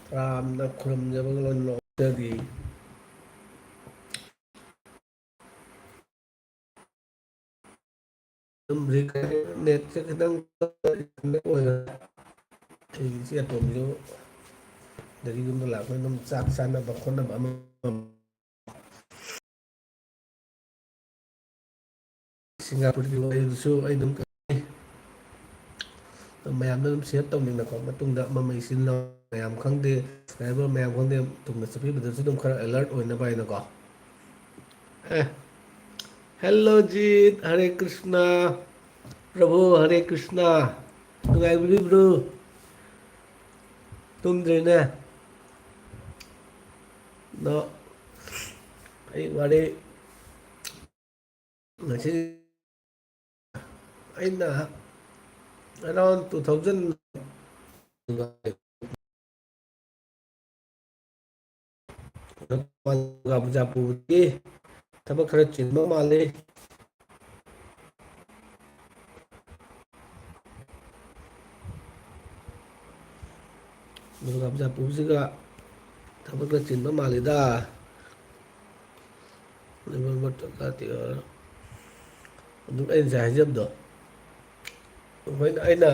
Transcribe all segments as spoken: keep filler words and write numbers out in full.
ꯇꯔꯥꯝꯅ ꯈꯨꯔꯨꯝꯖꯕꯒ ꯂꯣꯏꯅꯅ ꯂꯧꯖꯔꯤ꯫ ꯑꯗꯨꯝ ꯅꯦꯠꯁꯦ ꯈꯤꯇꯪ ꯑꯣꯏꯔꯦ꯫ ꯑꯩ ꯏꯆꯦ ꯑꯇꯣꯝꯕꯤꯗꯨ ꯗꯦꯜꯂꯤꯒꯨꯝꯕ ꯂꯥꯛꯄꯅꯤꯅ ꯑꯗꯨꯝ ꯆꯥꯛ ꯆꯥꯅꯕ ꯈꯣꯠꯅꯕ ꯑꯃ ꯁꯤꯡꯒꯥꯄꯨꯔꯒꯤ ꯋꯥꯔꯤꯗꯨꯁꯨ ꯑꯩ ꯑꯗꯨꯝ ꯃꯌꯥꯝꯗ ꯑꯗꯨꯝ ꯁꯤꯌꯔ ꯇꯧꯅꯤꯡꯅꯀꯣ, ꯃꯇꯨꯡꯗ ꯃꯃꯩ ꯏꯆꯤꯟ ꯏꯅꯥꯎ ꯃꯌꯥꯝ ꯈꯪꯗꯦ, ꯁꯕꯁꯀ꯭ꯔꯥꯏꯕꯔ ꯃꯌꯥꯝ ꯈꯪꯗꯦ, ꯇꯨꯡꯗ ꯆꯠꯄꯤꯕꯗꯁꯨ ꯑꯗꯨꯝ ꯈꯔ ꯑꯦꯂꯔꯠ ꯑꯣꯏꯅꯕ ꯍꯥꯏꯅꯀꯣ꯫ ꯑꯦ, ꯍꯦꯜꯂꯣ ꯖꯤꯠ, ꯍꯔꯦ ꯀ꯭ꯔꯤꯁꯅ꯫ ꯄ꯭ꯔꯚꯨ ꯍꯔꯦ ꯀ꯭ꯔꯤꯁꯅ꯫ ꯅꯨꯡꯉꯥꯏꯕꯤꯔꯤꯕ꯭ꯔꯣ? ꯇꯨꯝꯗ꯭ꯔꯤꯅꯦ꯫ ꯑꯗꯣ ꯑꯩ ꯋꯥꯔꯤ ꯉꯁꯤ ꯑꯩꯅ around two thousand Durga Puja ꯄꯨꯕꯒꯤ ꯊꯕꯛ ꯈꯔ ꯆꯤꯟꯕ ꯃꯥꯜꯂꯤ꯫ ꯗꯨꯔꯒꯥ ꯄꯨꯖꯥ ꯄꯨꯕꯁꯤꯒ ꯊꯕꯛ ꯈꯔ ꯆꯤꯟꯕ ꯃꯥꯜꯂꯤꯗ꯫ ꯑꯗꯨꯝ ꯑꯩꯅ ꯉꯁꯥꯏ ꯍꯥꯏꯖꯕꯗꯣ, ꯑꯩꯈꯣꯏꯅ, ꯑꯩꯅ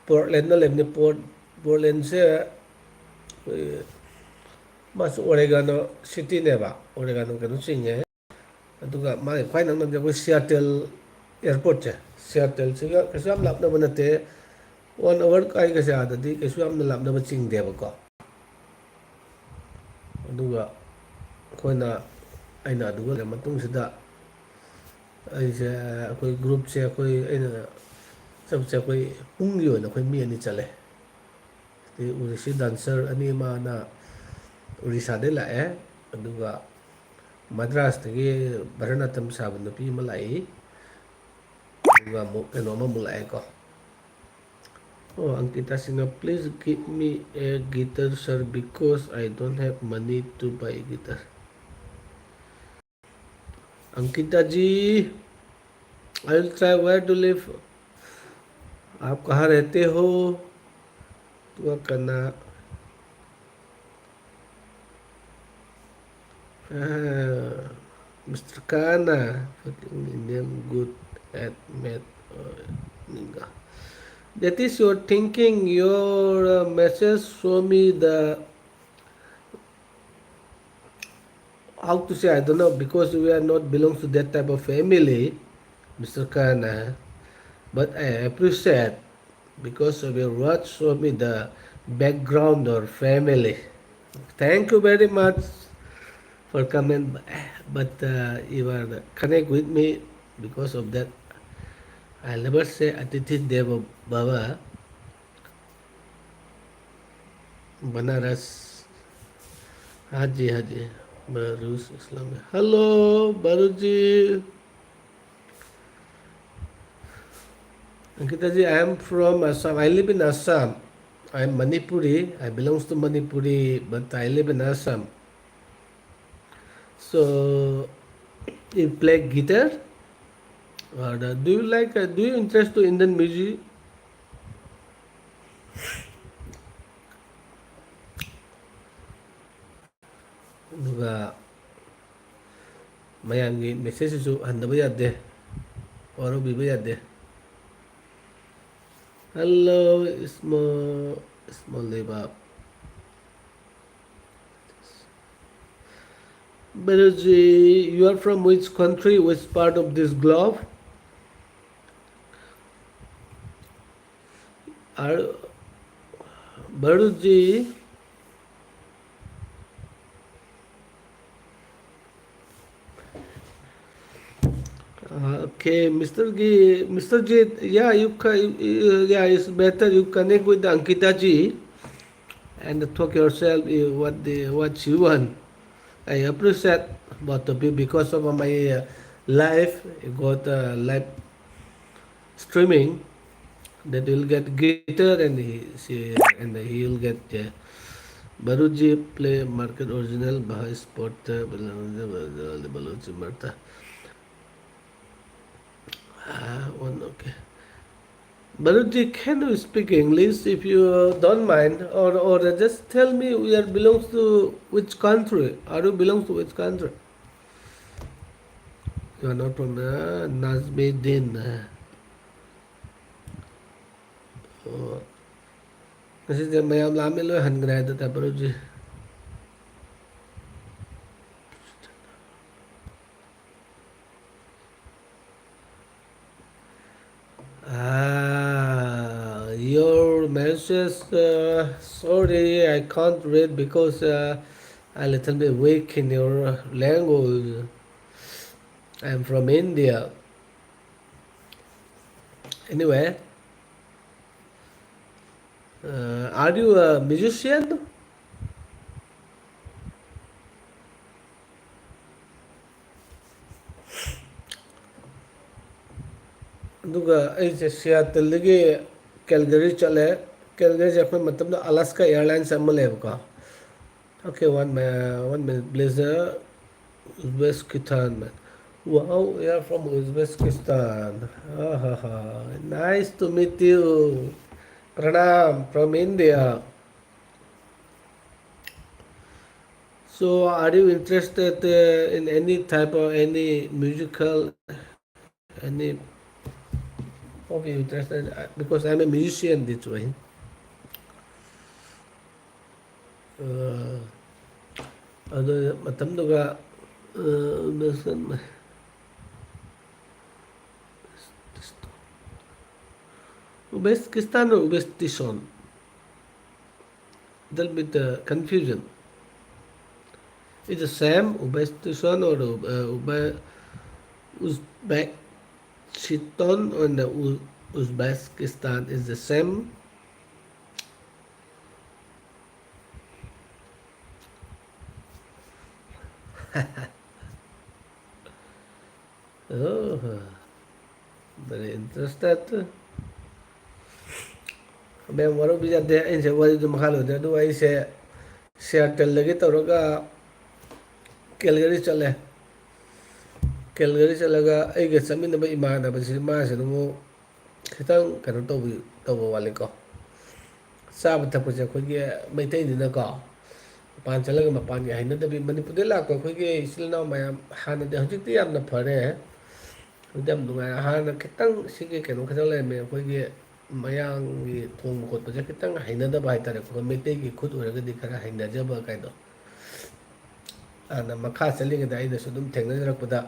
ꯄꯣꯔꯠꯂꯦꯟꯗ ꯂꯩꯕꯅꯤ꯫ ꯄꯣꯔꯠ-, ꯄꯣꯔꯠꯂꯦꯟꯁꯦ ꯑꯩꯈꯣꯏ, ꯃꯥꯁꯨ ꯑꯣꯔꯦꯒꯥꯅꯣ ꯁꯤꯇꯤꯅꯦꯕ, ꯑꯣꯔꯦꯒꯥꯅꯣ ꯀꯩꯅꯣ ꯆꯤꯡꯉꯦ꯫ ꯑꯗꯨꯒ ꯃꯥꯒꯤ ꯈ꯭ꯋꯥꯏ ꯅꯛꯅꯕꯁꯦ ꯑꯩꯈꯣꯏ ꯁꯤꯌꯥꯇꯦꯜ ꯑꯦꯌꯥꯔꯄꯣꯔꯠꯁꯦ, ꯁꯤꯌꯥꯇꯦꯜꯁꯤꯒ ꯀꯩꯁꯨ ꯌꯥꯝ ꯂꯥꯞꯅꯕ ꯅꯠꯇꯦ꯫ One hour ꯀꯥꯏꯒꯁꯦ ꯑꯥꯗꯗꯤ ꯀꯩꯁꯨ ꯌꯥꯝꯅ ꯂꯥꯞꯅꯕ ꯆꯤꯡꯗꯦꯕꯀꯣ꯫ ꯑꯗꯨꯒ ꯑꯩꯈꯣꯏꯅ, ꯑꯩꯅ ꯑꯗꯨꯒ ꯂꯩꯔ ꯃꯇꯨꯡꯁꯤꯗ ꯑꯩꯁꯦ, ꯑꯩꯈꯣꯏ ꯒ꯭ꯔꯨꯞꯁꯦ, ꯑꯩꯈꯣꯏ, ꯑꯩꯅ ꯆꯠꯄꯁꯦ ꯑꯩꯈꯣꯏ ꯄꯨꯡꯒꯤ ꯑꯣꯏꯅ ꯑꯩꯈꯣꯏ ꯃꯤ ꯑꯅꯤ ꯆꯠꯂꯦ꯫ ꯑꯗꯩ ꯎꯔꯤꯁꯤ ꯗꯥꯟꯁꯔ ꯑꯅꯤ ꯑꯃꯅ ꯎꯔꯤꯁꯥꯗꯩ ꯂꯥꯛꯑꯦ, ꯑꯗꯨꯒ ꯃꯗ꯭ꯔꯥꯁꯇꯒꯤ ꯚꯔꯅꯥꯇꯝ ꯁꯥꯕ ꯅꯨꯄꯤ ꯑꯃ ꯂꯥꯛꯏ, ꯑꯗꯨꯒ ꯑꯃꯨꯛ ꯀꯩꯅꯣ ꯑꯃꯃꯨꯛ ꯂꯥꯛꯑꯦꯀꯣ꯫ Oh, Ankita Singha, please give me a guitar, sir, because I don't have money to buy a guitar. Ankita ji, I will try. Where do you live? आप कहाँ रहते हो? Tua kana. Ah, Mister Kana, fucking Indian, good at math. Oh, ninga. That is your thinking. Your uh, message show me the, how to say, I don't know, because we are not belongs to that type of family, Mister Kana. But I appreciate because of your words show me the background or family. Thank you very much for comment, but uh, you are connect with me because of that. I never say Atithi Devo Bhava. Banaras. Haji, Haji. Barus Islam. Hello, Baruji. Ankita ji, I am from Assam. I live in Assam. I am Manipuri. I belongs to Manipuri, but I live in Assam. So, you play guitar? Or uh, do you like, uh, do you interest to Indian music? ꯑꯗꯨꯒ ꯃꯌꯥꯝꯒꯤ ꯃꯦꯁꯦꯖꯁꯤꯁꯨ ꯍꯟꯗꯕ ꯌꯥꯗꯦ, ꯋꯥꯔꯧꯕꯤꯕ ꯌꯥꯗꯦ꯫ Hello, small, small Levap. Baruji, you are from which country, which part of this globe? Are, Baruji, Uh, okay, Mister G, Mister G, yeah, you can, yeah, it's better you connect with Ankita ji and talk yourself uh, what the what you want. I appreciate both of you because of my uh, live. You got uh, live streaming that will get guitar and he she, and he will get uh, Baruji play market original Baha sport uh, Baluchi Martha. Ah, one okay. Baruji, can you speak English if you don't mind? Or, or just tell me you are belongs to which country? Are you belongs to which country? You are not from uh, Nazmedin. Uh, oh. This is the Mayam Lami Lo Hangrai, the Baruji. Ah, your message, uh, sorry, I can't read because uh, a little bit weak in your language. I'm from India. Anyway, uh, are you a musician? ꯑꯗꯨꯒ ꯑꯩꯁꯦ ꯁꯤꯌꯥꯇꯜꯗꯒꯤ ꯀꯦꯜꯒꯔꯤ ꯆꯠꯂꯦ꯫ ꯀꯦꯜꯒꯔꯤꯁꯦ ꯑꯩꯈꯣꯏ ꯃꯇꯝꯗ ꯑꯂꯥꯁꯀꯥ ꯑꯦꯌꯔꯂꯥꯏꯟꯁ ꯑꯃ ꯂꯩꯌꯦꯕꯀꯣ꯫ Okay, one minute, one minute, please. Uh, Uzbekistan, man. Wow, we are from Uzbekistan. Ah, ha, ha. Nice to meet you. Pranam from India. So, are you interested uh, in any type of any musical, any of you interested? Uh, because I'm a musician this way. Uh, ꯑꯗꯨ ꯃꯇꯝꯗꯨꯒ Uzbekistan or Uzbekistan? Little bit uh, confusion. It's the same Uzbekistan or uh, Uzbe- Uzbekistan and uh, U- Uzbekistan is the same. Oh, very interested. ꯃꯦꯝ ꯋꯥꯔꯧꯕꯤꯖꯗꯦ, ꯑꯩꯅꯁꯦ ꯋꯥꯔꯤꯗꯨ ꯃꯈꯥ ꯂꯣꯏꯗ꯭ꯔꯦ꯫ ꯑꯗꯨꯒ ꯑꯩꯁꯦ ꯁꯤꯌꯥꯇꯜꯗꯒꯤ ꯇꯧꯔꯒ ꯀꯦꯜꯒꯔꯤ ꯆꯠꯂꯦ꯫ ꯀꯦꯜꯒꯔꯤ ꯆꯠꯂꯒ ꯑꯩꯒ ꯆꯠꯃꯤꯟꯅꯕ ꯏꯃꯥꯟꯅꯕꯁꯤ, ꯃꯥꯁꯤꯅ ꯑꯃꯨꯛ ꯈꯤꯇꯪ ꯀꯩꯅꯣ ꯇꯧꯕꯤ-, ꯇꯧꯕ ꯋꯥꯠꯂꯤꯀꯣ꯫ ꯆꯥꯕ ꯊꯛꯄꯁꯦ ꯑꯩꯈꯣꯏꯒꯤ ꯃꯩꯇꯩꯅꯤꯅꯀꯣ, ꯃꯄꯥꯟ ꯆꯠꯂꯒ ꯃꯄꯥꯟꯒꯤ ꯍꯩꯅꯗꯕꯤ, ꯃꯅꯤꯄꯨꯔꯗ ꯂꯥꯛꯄ ꯑꯩꯈꯣꯏꯒꯤ ꯏꯆꯤꯜ ꯏꯅꯥꯎ ꯃꯌꯥꯝ, ꯍꯥꯟꯅꯗꯤ, ꯍꯧꯖꯤꯛꯇꯤ ꯌꯥꯝꯅ ꯐꯔꯦ, ꯍꯧꯖꯤꯛꯇꯤ ꯌꯥꯝ ꯅꯨꯡꯉꯥꯏꯔꯦ꯫ ꯍꯥꯟꯅ ꯈꯤꯇꯪ ꯁꯤꯒꯤ ꯀꯩꯅꯣ ꯈꯤꯇꯪ ꯂꯩꯔꯝꯃꯦ, ꯑꯩꯈꯣꯏꯒꯤ ꯃꯌꯥꯡꯒꯤ ꯊꯣꯡꯕ ꯈꯣꯠꯄꯁꯦ ꯈꯤꯇꯪ ꯍꯩꯅꯗꯕ ꯍꯥꯏꯇꯥꯔꯦ꯫ ꯑꯩꯈꯣꯏ ꯃꯩꯇꯩꯒꯤ ꯈꯨꯠ ꯑꯣꯏꯔꯒꯗꯤ ꯈꯔ ꯍꯩꯅꯖꯕ ꯀꯥꯏꯗꯣ꯫ ꯍꯥꯟꯅ ꯃꯈꯥ ꯆꯠꯂꯤꯉꯩꯗ ꯑꯩꯅꯁꯨ ꯑꯗꯨꯝ ꯊꯦꯡꯅꯖꯔꯛꯄꯗ,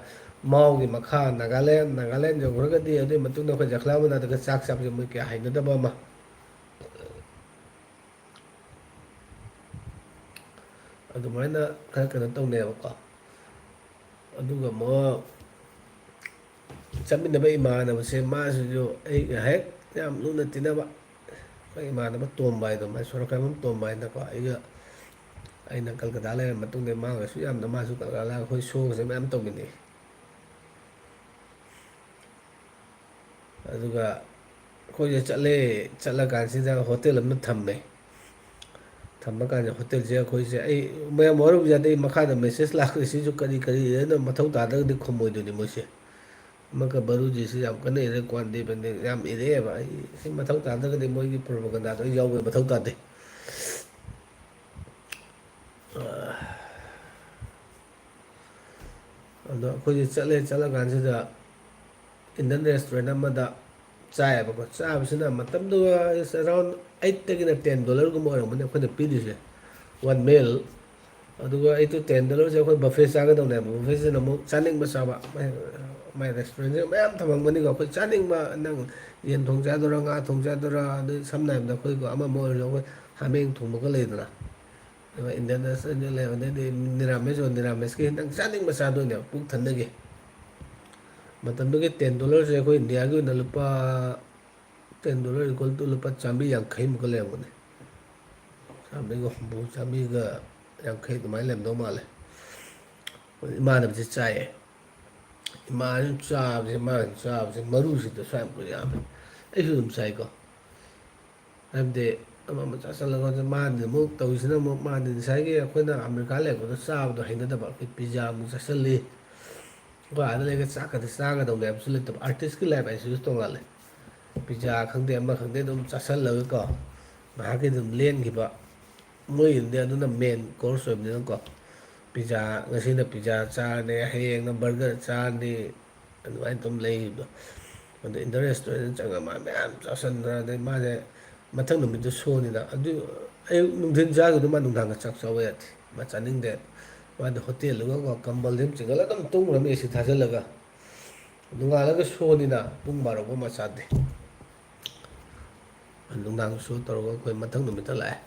ꯃꯥꯎꯒꯤ ꯃꯈꯥ ꯅꯥꯒꯥꯂꯦꯟ, ꯅꯥꯒꯥꯂꯦꯟ ꯌꯧꯈ꯭ꯔꯒꯗꯤ ꯑꯗꯨꯒꯤ ꯃꯇꯨꯡꯗ ꯑꯩꯈꯣꯏ ꯖꯈꯂꯥ ꯃꯅꯥꯗꯒ ꯆꯥꯛ ꯆꯥꯕꯁꯦ ꯃꯣꯏ ꯀꯌꯥ ꯍꯩꯅꯗꯕ ꯑꯃ, ꯑꯗꯨꯃꯥꯏꯅ ꯈꯔ ꯀꯩꯅꯣ ꯇꯧꯅꯩꯌꯦꯕꯀꯣ꯫ ꯑꯗꯨꯒ ꯑꯃꯨꯛ ꯆꯠꯃꯤꯟꯅꯕ ꯏꯃꯥꯟꯅꯕꯁꯦ, ꯃꯥꯁꯤꯁꯨ ꯑꯩꯒ ꯍꯦꯛ ꯌꯥꯝ ꯂꯨꯅ ꯇꯤꯟꯅꯕ, ꯑꯩꯈꯣꯏ ꯏꯃꯥꯟꯅꯕ ꯇꯣꯝꯕ ꯍꯥꯏꯗꯣ, ꯃꯥꯏ ꯁꯣꯔꯣꯛꯈꯥꯏꯕꯝ ꯇꯣꯝꯕ ꯍꯥꯏꯅꯀꯣ꯫ ꯑꯩꯒ, ꯑꯩꯅ ꯀꯜꯀꯇꯥ ꯂꯩꯔ ꯃꯇꯨꯡꯗ ꯃꯥꯒꯁꯨ ꯌꯥꯝꯅ, ꯃꯥꯁꯨ ꯀꯜꯀꯇꯥ ꯂꯥꯛꯑꯒ ꯑꯩꯈꯣꯏ ꯁꯣꯒꯁꯦ ꯃꯌꯥꯝ ꯇꯧꯃꯤꯟꯅꯩ꯫ ꯑꯗꯨꯒ ꯑꯩꯈꯣꯏꯁꯦ ꯆꯠꯂꯦ, ꯆꯠꯂꯀꯥꯟꯁꯤꯗ ꯍꯣꯇꯦꯜ ꯑꯃ ꯊꯝꯃꯦ꯫ ꯊꯝꯕ ꯀꯥꯟꯗ ꯍꯣꯇꯦꯜꯁꯦ ꯑꯩꯈꯣꯏꯁꯦ, ꯑꯩ ꯃꯌꯥꯝ ꯋꯥꯔꯧꯕꯤꯕ ꯌꯥꯗꯦ, ꯑꯩ ꯃꯈꯥꯗ ꯃꯦꯁꯦꯖ ꯂꯥꯛꯈ꯭ꯔꯦ, ꯁꯤꯁꯨ ꯀꯔꯤ ꯀꯔꯤ ꯍꯥꯏꯅ ꯃꯊꯧ ꯇꯥꯗ꯭ꯔꯒꯗꯤ ꯈꯨꯝꯃꯣꯏꯗꯣꯏꯅꯤ ꯃꯣꯏꯁꯦ꯫ ꯑꯃꯒ ꯕꯔꯨꯖꯤꯁꯤ ꯌꯥꯝ ꯀꯟꯅ ꯏꯔꯦ, ꯀ꯭ꯋꯥꯟꯗꯦ ꯄꯟꯗꯦ ꯌꯥꯝ ꯏꯔꯛꯑꯦꯕ꯫ ꯑꯩ ꯁꯤ ꯃꯊꯧ ꯇꯥꯗ꯭ꯔꯒꯗꯤ ꯃꯣꯏꯒꯤ ꯄ꯭ꯔꯣꯄꯒꯟꯗꯥꯗꯣ ꯑꯩ ꯌꯥꯎꯕꯒꯤ ꯃꯊꯧ ꯇꯥꯗꯦ꯫ ꯑꯗꯣ ꯑꯩꯈꯣꯏꯁꯦ ꯆꯠꯂꯦ, ꯆꯠꯂꯀꯥꯟꯁꯤꯗ ꯏꯟꯗꯤꯌꯟ ꯔꯦꯁꯇꯨꯔꯦꯟ ꯑꯃꯗ ꯆꯥꯏꯌꯦꯕꯀꯣ꯫ ꯆꯥꯕꯁꯤꯅ ꯃꯇꯝꯗꯨꯒ ꯑꯦꯔꯥꯎꯟ ꯑꯩꯠꯇꯒꯤꯅ ꯇꯦꯟ ꯗꯣꯂꯔꯒꯨꯝꯕ ꯑꯣꯏꯔꯝꯒꯅꯤ ꯑꯩꯈꯣꯏꯅ ꯄꯤꯔꯤꯁꯦ, ꯋꯥꯟ ꯃꯤꯜ꯫ ꯑꯗꯨꯒ ꯑꯩꯠ ꯇꯨ ꯇꯦꯟ ꯗꯣꯂꯔꯁꯦ ꯑꯩꯈꯣꯏ ꯕꯐꯦ ꯆꯥꯒꯗꯧꯅꯦꯕ꯫ ꯕꯐꯦꯁꯤꯅ ꯑꯃꯨꯛ ꯆꯥꯅꯤꯡꯕ ꯆꯥꯕ꯫ ꯃꯥꯏ, ꯃꯥꯏ ꯔꯦꯁꯇꯨꯔꯦꯟꯁꯦ ꯃꯌꯥꯝ ꯊꯝꯃꯝꯒꯅꯤꯀꯣ꯫ ꯑꯩꯈꯣꯏ ꯆꯥꯅꯤꯡꯕ, ꯅꯪ ꯌꯦꯟ ꯊꯣꯡ ꯆꯥꯗꯣꯏꯔꯥ, ꯉꯥ ꯊꯣꯡ ꯆꯥꯗꯣꯏꯔꯥ, ꯑꯗꯩ ꯁꯝꯅ ꯍꯥꯏꯔꯕꯗ ꯑꯩꯈꯣꯏꯀꯣ ꯑꯃ ꯑꯃ ꯑꯣꯏꯔꯁꯨ ꯑꯩꯈꯣꯏ ꯍꯥꯃꯦꯡ ꯊꯣꯡꯕꯒ ꯂꯩꯗꯅ꯫ ꯑꯗꯨꯒ ꯏꯟꯗꯤꯌꯟ ꯔꯦꯁꯇꯨꯔꯦꯟꯗ ꯂꯩꯕ, ꯑꯗꯩꯗꯤ ꯅꯤꯔꯥꯃꯤꯁ ꯑꯣꯏ, ꯅꯤꯔꯥꯃꯤꯁꯀꯤ ꯅꯪ ꯆꯥꯅꯤꯡꯕ ꯆꯥꯗꯣꯏꯅꯦꯕ ꯄꯨꯛ ꯊꯟꯅꯒꯤ꯫ ꯃꯇꯝꯗꯨꯒꯤ ꯇꯦꯟ ꯗꯣꯂꯔꯁꯦ ꯑꯩꯈꯣꯏ ꯏꯟꯗꯤꯌꯥꯒꯤ ꯑꯣꯏꯅ ꯂꯨꯄꯥ, ꯇꯦꯟ ꯗꯣꯂꯔ ꯏꯀ꯭ꯋꯦꯜ ꯇꯨ ꯂꯨꯄꯥ ꯆꯥꯝꯃꯔꯤ ꯌꯥꯡꯈꯩꯃꯨꯛꯀ ꯂꯩꯔꯝꯒꯅꯤ꯫ ꯆꯥꯝꯃꯔꯤꯒ ꯍꯨꯝꯐꯨ, ꯆꯥꯝꯃꯔꯤꯒ ꯌꯥꯡꯈꯩ ꯑꯗꯨꯃꯥꯏꯅ ꯂꯩꯔꯝꯗꯧ ꯃꯥꯜꯂꯦ꯫ ꯏꯃꯥꯟꯅꯕꯁꯦ ꯆꯥꯏꯌꯦ꯫ ꯏꯃꯥꯟꯅꯕꯅ ꯆꯥꯕꯁꯦ, ꯃꯥꯅ ꯆꯥꯕꯁꯦ ꯃꯔꯨꯁꯤꯗ ꯁ꯭ꯋꯥꯏꯃꯨꯛ ꯌꯥꯝꯃꯦ꯫ ꯑꯩꯁꯨ ꯑꯗꯨꯝ ꯆꯥꯏꯀꯣ꯫ ꯍꯥꯏꯕꯗꯤ ꯑꯃ ꯑꯃ ꯆꯥꯁꯤꯜꯂꯒ ꯃꯥꯅ ꯑꯃꯨꯛ ꯇꯧꯔꯤꯁꯤꯅ ꯑꯃꯨꯛ, ꯃꯥꯗꯤ ꯉꯁꯥꯏꯒꯤ ꯑꯩꯈꯣꯏꯅ ꯑꯃꯦꯔꯤꯀꯥ ꯂꯩꯔꯛꯄꯗ ꯆꯥꯕꯗꯣ ꯍꯩꯅꯗꯕ꯫ ꯑꯩꯈꯣꯏ ꯄꯤꯖꯥ ꯑꯃꯨꯛ ꯆꯥꯁꯤꯜꯂꯤ, ꯑꯩꯈꯣꯏ ꯑꯥꯗ ꯂꯩꯔꯒ ꯆꯥꯛꯀꯗꯤ ꯆꯥꯒꯗꯧꯅꯦ ꯍꯥꯏꯕꯁꯨ ꯂꯩꯇꯕ꯫ ꯑꯥꯔꯇꯤꯁꯀꯤ ꯂꯥꯏꯐ ꯍꯥꯏꯁꯤꯁꯨ ꯇꯣꯡꯉꯥꯜꯂꯦ꯫ ꯄꯤꯖꯥ ꯈꯪꯗꯦ, ꯑꯃ ꯈꯪꯗꯦ, ꯑꯗꯨꯝ ꯆꯥꯁꯜꯂꯒꯀꯣ, ꯉꯥꯏꯍꯥꯛꯀꯤ ꯑꯗꯨꯝ ꯂꯦꯟꯈꯤꯕ꯫ ꯃꯣꯏꯒꯤꯗꯤ ꯑꯗꯨꯅ ꯃꯦꯟ ꯀꯣꯔꯁ ꯑꯣꯏꯕꯅꯤꯅꯀꯣ, ꯄꯤꯖꯥ, ꯉꯁꯤꯅ ꯄꯤꯖꯥ ꯆꯥꯔꯅꯤ, ꯍꯌꯦꯡꯅ ꯕꯔꯒꯔ ꯆꯥꯔꯅꯤ, ꯑꯗꯨꯃꯥꯏꯅ ꯑꯗꯨꯝ ꯂꯩꯕꯗꯣ꯫ ꯑꯗꯣ ꯏꯟꯗꯤꯌꯥꯟ ꯔꯦꯁꯇꯨꯔꯦꯟꯗ ꯆꯪꯉꯒ ꯃꯥ ꯃꯌꯥꯝ ꯆꯥꯁꯟꯗꯅ, ꯑꯗꯩ ꯃꯥꯁꯦ ꯃꯊꯪ ꯅꯨꯃꯤꯠꯇꯨ ꯁꯣꯅꯤꯅ, ꯑꯗꯨ ꯑꯌꯨꯛ ꯅꯨꯡꯊꯤꯟ ꯆꯥꯈꯤꯕꯗꯣ ꯃꯥ ꯅꯨꯡꯗꯥꯡꯒ ꯆꯥꯛ ꯆꯥꯕ ꯌꯥꯗꯦ, ꯃꯥ ꯆꯥꯅꯤꯡꯗꯦ꯫ ꯃꯥꯗꯤ ꯍꯣꯇꯦꯜꯗꯨꯒꯀꯣ ꯀꯝꯕꯜꯗꯤ ꯑꯗꯨꯝ ꯆꯤꯡꯈꯠꯂꯒ ꯑꯗꯨꯝ ꯇꯨꯝꯈ꯭ꯔꯕꯅꯤ, ꯑꯦ ꯁꯤ ꯊꯥꯖꯤꯜꯂꯒ꯫ ꯅꯣꯡꯉꯥꯜꯂꯒ ꯁꯣꯅꯤꯅ ꯄꯨꯡ ꯕꯥꯔꯣ ꯐꯥꯎ ꯃꯥ ꯆꯥꯗꯦ꯫ ꯅꯨꯡꯗꯥꯡ ꯁꯣ ꯇꯧꯔꯒ ꯑꯩꯈꯣꯏ ꯃꯊꯪ ꯅꯨꯃꯤꯠꯇ ꯂꯥꯛꯑꯦ꯫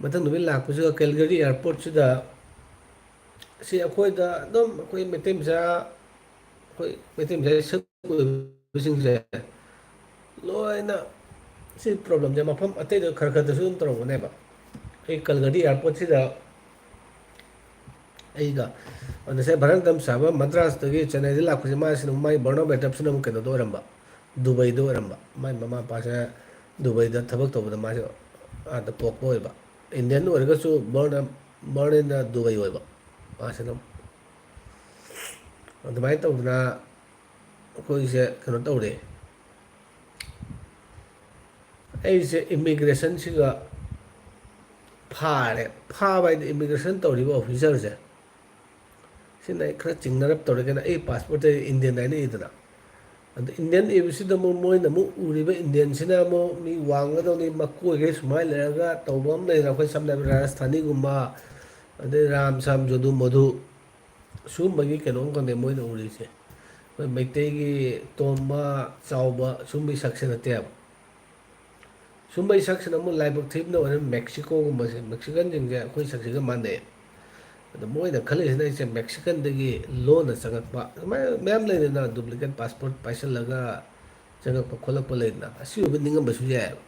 ꯃꯊꯪ ꯅꯨꯃꯤꯠ ꯂꯥꯛꯄꯁꯤꯗ ꯀꯦꯜꯒꯔꯤ ꯑꯦꯌꯥꯔꯄꯣꯔꯠꯁꯤꯗ, ꯁꯤ ꯑꯩꯈꯣꯏꯗ ꯑꯗꯨꯝ ꯑꯩꯈꯣꯏ ꯃꯩꯇꯩ ꯃꯆꯥ, ꯑꯩꯈꯣꯏ ꯃꯩꯇꯩ ꯃꯆꯥ ꯁꯛ ꯑꯣꯏꯕꯁꯤꯡꯁꯦ ꯂꯣꯏꯅ ꯁꯤ ꯄ꯭ꯔꯣꯕ꯭ꯂꯦꯝꯁꯦ ꯃꯐꯝ ꯑꯇꯩꯗ ꯈꯔ ꯈꯔꯗꯁꯨ ꯑꯗꯨꯝ ꯇꯧꯔꯝꯒꯅꯦꯕ꯫ ꯑꯩ ꯀꯜꯒꯔꯤ ꯑꯦꯌꯥꯔꯄꯣꯔꯠꯁꯤꯗ ꯑꯩꯒ ꯉꯁꯥꯏ ꯚꯥꯔꯠ ꯅꯥꯇꯟ ꯁꯥꯕ ꯃꯗ꯭ꯔꯥꯁꯇꯒꯤ ꯆꯦꯟꯅꯥꯏꯗ ꯂꯥꯛꯄꯁꯦ, ꯃꯥꯁꯤꯅ, ꯃꯥꯒꯤ ꯕꯔꯅꯣ ꯑꯦꯗꯞꯁꯤꯅ ꯑꯃꯨꯛ ꯀꯩꯅꯣꯗ ꯑꯣꯏꯔꯝꯕ, ꯗꯨꯕꯩꯗ ꯑꯣꯏꯔꯝꯕ꯫ ꯃꯥꯏ ꯃꯃꯥ ꯃꯄꯥꯁꯦ ꯗꯨꯕꯩꯗ ꯊꯕꯛ ꯇꯧꯕꯗ ꯃꯥꯁꯦ ꯑꯥꯗ ꯄꯣꯛꯄ ꯑꯣꯏꯕ꯫ ꯏꯟꯗꯤꯌꯟ ꯑꯣꯏꯔꯒꯁꯨ born, born in ꯗꯨꯕꯩ ꯑꯣꯏꯕ ꯃꯥꯁꯤꯅ꯫ ꯑꯗꯨꯃꯥꯏꯅ ꯇꯧꯗꯅ ꯑꯩꯈꯣꯏꯁꯦ ꯀꯩꯅꯣ ꯇꯧꯔꯦ꯫ ꯑꯩꯁꯦ ꯏꯃꯤꯒ꯭ꯔꯦꯁꯟꯁꯤꯒ ꯐꯥꯔꯦ꯫ ꯐꯥꯕ ꯍꯥꯏꯗꯤ ꯏꯃꯤꯒ꯭ꯔꯦꯁꯟ ꯇꯧꯔꯤꯕ ꯑꯣꯐꯤꯁꯔꯁꯦ, ꯁꯤꯅ ꯑꯩ ꯈꯔ ꯆꯤꯡꯅꯔꯞ ꯇꯧꯔꯦ꯫ ꯀꯩꯅꯣ, ꯑꯩ ꯄꯥꯁꯄꯣꯔꯠꯇ ꯏꯟꯗꯤꯌꯟ ꯍꯥꯏꯅ ꯏꯗꯅ, ꯑꯗꯣ ꯏꯟꯗꯤꯌꯟ ꯏꯕꯁꯤꯗ ꯑꯃꯨꯛ ꯃꯣꯏꯅ ꯑꯃꯨꯛ ꯎꯔꯤꯕ ꯏꯟꯗꯤꯌꯟꯁꯤꯅ ꯑꯃꯨꯛ ꯃꯤ ꯋꯥꯡꯒꯗꯧꯅꯤ, ꯃꯀꯣꯏꯈꯩ ꯁꯨꯃꯥꯏꯅ ꯂꯩꯔꯒ ꯇꯧꯕ ꯑꯃ ꯂꯩꯗꯅ, ꯑꯩꯈꯣꯏ ꯁꯝꯅ ꯍꯥꯏꯔꯕꯗ ꯔꯥꯖꯁꯊꯥꯅꯤꯒꯨꯝꯕ, ꯑꯗꯩ ꯔꯥꯝ ꯁꯥꯝ ꯖꯣꯗꯨ ꯃꯣꯗꯨ, ꯁꯨꯝꯕꯒꯤ ꯀꯩꯅꯣꯝ ꯈꯪꯗꯦ ꯃꯣꯏꯅ ꯎꯔꯤꯁꯦ꯫ ꯑꯩꯈꯣꯏ ꯃꯩꯇꯩꯒꯤ ꯇꯣꯝꯕ, ꯆꯥꯎꯕ, ꯁꯨꯝꯕꯒꯤ ꯁꯛꯁꯦ ꯅꯠꯇꯦꯕ꯫ ꯁꯨꯝꯕꯒꯤ ꯁꯛꯁꯤꯅ ꯑꯃꯨꯛ ꯂꯥꯏꯕꯛ ꯊꯤꯕꯅ ꯑꯣꯏꯔꯦ, ꯃꯦꯛꯁꯤꯀꯣꯒꯨꯝꯕꯁꯦ, ꯃꯦꯛꯁꯤꯀꯟꯁꯤꯡꯁꯦ ꯑꯩꯈꯣꯏ ꯁꯛꯁꯤꯒ ꯃꯥꯟꯅꯩ꯫ ꯑꯗꯣ ꯃꯣꯏꯅ ꯈꯜꯂꯤꯁꯤꯅ ꯑꯩꯁꯦ ꯃꯦꯛꯁꯤꯀꯟꯗꯒꯤ ꯂꯣꯟꯅ ꯆꯪꯉꯛꯄ, ꯑꯗꯨꯃꯥꯏꯅ ꯃꯌꯥꯝ ꯂꯩꯗꯅ, ꯗꯨꯄ꯭ꯂꯤꯀꯦꯠ ꯄꯥꯁꯄꯣꯔꯠ ꯄꯥꯏꯁꯜꯂꯒ ꯆꯪꯉꯛꯄ ꯈꯣꯠꯂꯛꯄ ꯂꯩꯗꯅ, ꯑꯁꯤ ꯑꯣꯏꯕ ꯅꯤꯡꯉꯝꯕꯁꯨ ꯌꯥꯏꯑꯕ꯫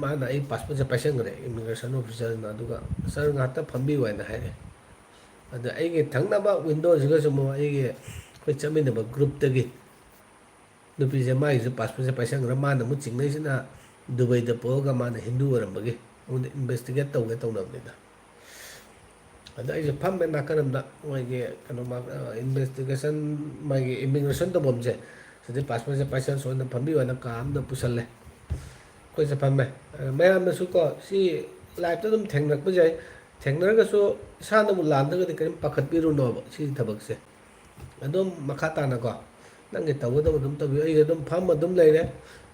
ꯃꯥꯅ ꯑꯩ ꯄꯥꯁꯄꯣꯔꯠꯁꯦ ꯄꯥꯏꯁꯟꯈ꯭ꯔꯦ ꯏꯃꯤꯒ꯭ꯔꯦꯁꯟ ꯑꯣꯐꯤꯁꯔꯗꯨꯅ, ꯑꯗꯨꯒ "ꯁꯥꯔ, ꯉꯥꯏꯍꯥꯛꯇ ꯐꯝꯕꯤꯌꯨ" ꯍꯥꯏꯅ ꯍꯥꯏꯔꯦ꯫ ꯑꯗ ꯑꯩꯒꯤ ꯊꯪꯅꯕ ꯋꯤꯟꯗꯣꯁꯤꯒꯁꯨ ꯑꯃꯨꯛ ꯑꯩꯒꯤ, ꯑꯩꯈꯣꯏ ꯆꯠꯃꯤꯟꯅꯕ ꯒ꯭ꯔꯨꯞꯇꯒꯤ ꯅꯨꯄꯤꯁꯦ, ꯃꯥꯒꯤꯁꯨ ꯄꯥꯁꯄꯣꯔꯠꯁꯦ ꯄꯥꯏꯁꯟꯈ꯭ꯔꯦ꯫ ꯃꯥꯅ ꯑꯃꯨꯛ ꯆꯤꯡꯅꯩꯁꯤꯅ ꯗꯨꯕꯩꯗ ꯄꯣꯛꯑꯒ ꯃꯥꯅ ꯍꯤꯟꯗꯨ ꯑꯣꯏꯔꯝꯕꯒꯤ꯫ ꯑꯩꯉꯣꯟꯗ ꯏꯟꯚꯦꯁꯇꯤꯒꯦꯠ ꯇꯧꯒꯦ ꯇꯧꯅꯕꯅꯤꯗ꯫ ꯑꯗ ꯑꯩꯁꯦ ꯐꯝꯃꯦ ꯅꯥꯀꯟ ꯑꯃꯗ, ꯃꯣꯏꯒꯤ ꯀꯩꯅꯣ, ꯃꯥ-, ꯏꯟꯚꯦꯁꯇꯤꯒꯦꯁꯟ, ꯃꯥꯒꯤ ꯏꯃꯤꯒ꯭ꯔꯦꯁꯟ ꯇꯧꯐꯝꯁꯦ, ꯁꯤꯗꯩ ꯄꯥꯁꯄꯣꯔꯠꯁꯦ ꯄꯥꯏꯁꯟ ꯁꯣꯏꯅ ꯐꯝꯕꯤꯌꯣꯅ ꯀꯥ ꯑꯃꯗ ꯄꯨꯁꯜꯂꯦ꯫ ꯑꯩꯈꯣꯏꯁꯦ ꯐꯝꯃꯦ꯫ ꯑꯗ ꯃꯌꯥꯝꯅꯁꯨ ꯀꯣ, ꯁꯤ ꯂꯥꯏꯐꯇ ꯑꯗꯨꯝ ꯊꯦꯡꯅꯔꯛꯄꯁꯦ, ꯊꯦꯡꯅꯔꯒꯁꯨ ꯏꯁꯥꯅꯕꯨ ꯂꯥꯟꯗ꯭ꯔꯒꯗꯤ ꯀꯔꯤꯝ ꯄꯥꯈꯠꯄꯤꯔꯨꯅꯣꯕ ꯁꯤꯒꯤ ꯊꯕꯛꯁꯦ꯫ ꯑꯗꯨꯝ ꯃꯈꯥ ꯇꯥꯅꯀꯣ, ꯅꯪꯒꯤ ꯇꯧꯒꯗꯕ ꯑꯗꯨꯝ ꯇꯧꯕꯤꯌꯨ꯫ ꯑꯩ ꯑꯗꯨꯝ ꯐꯝ ꯑꯗꯨꯝ ꯂꯩꯔꯦ꯫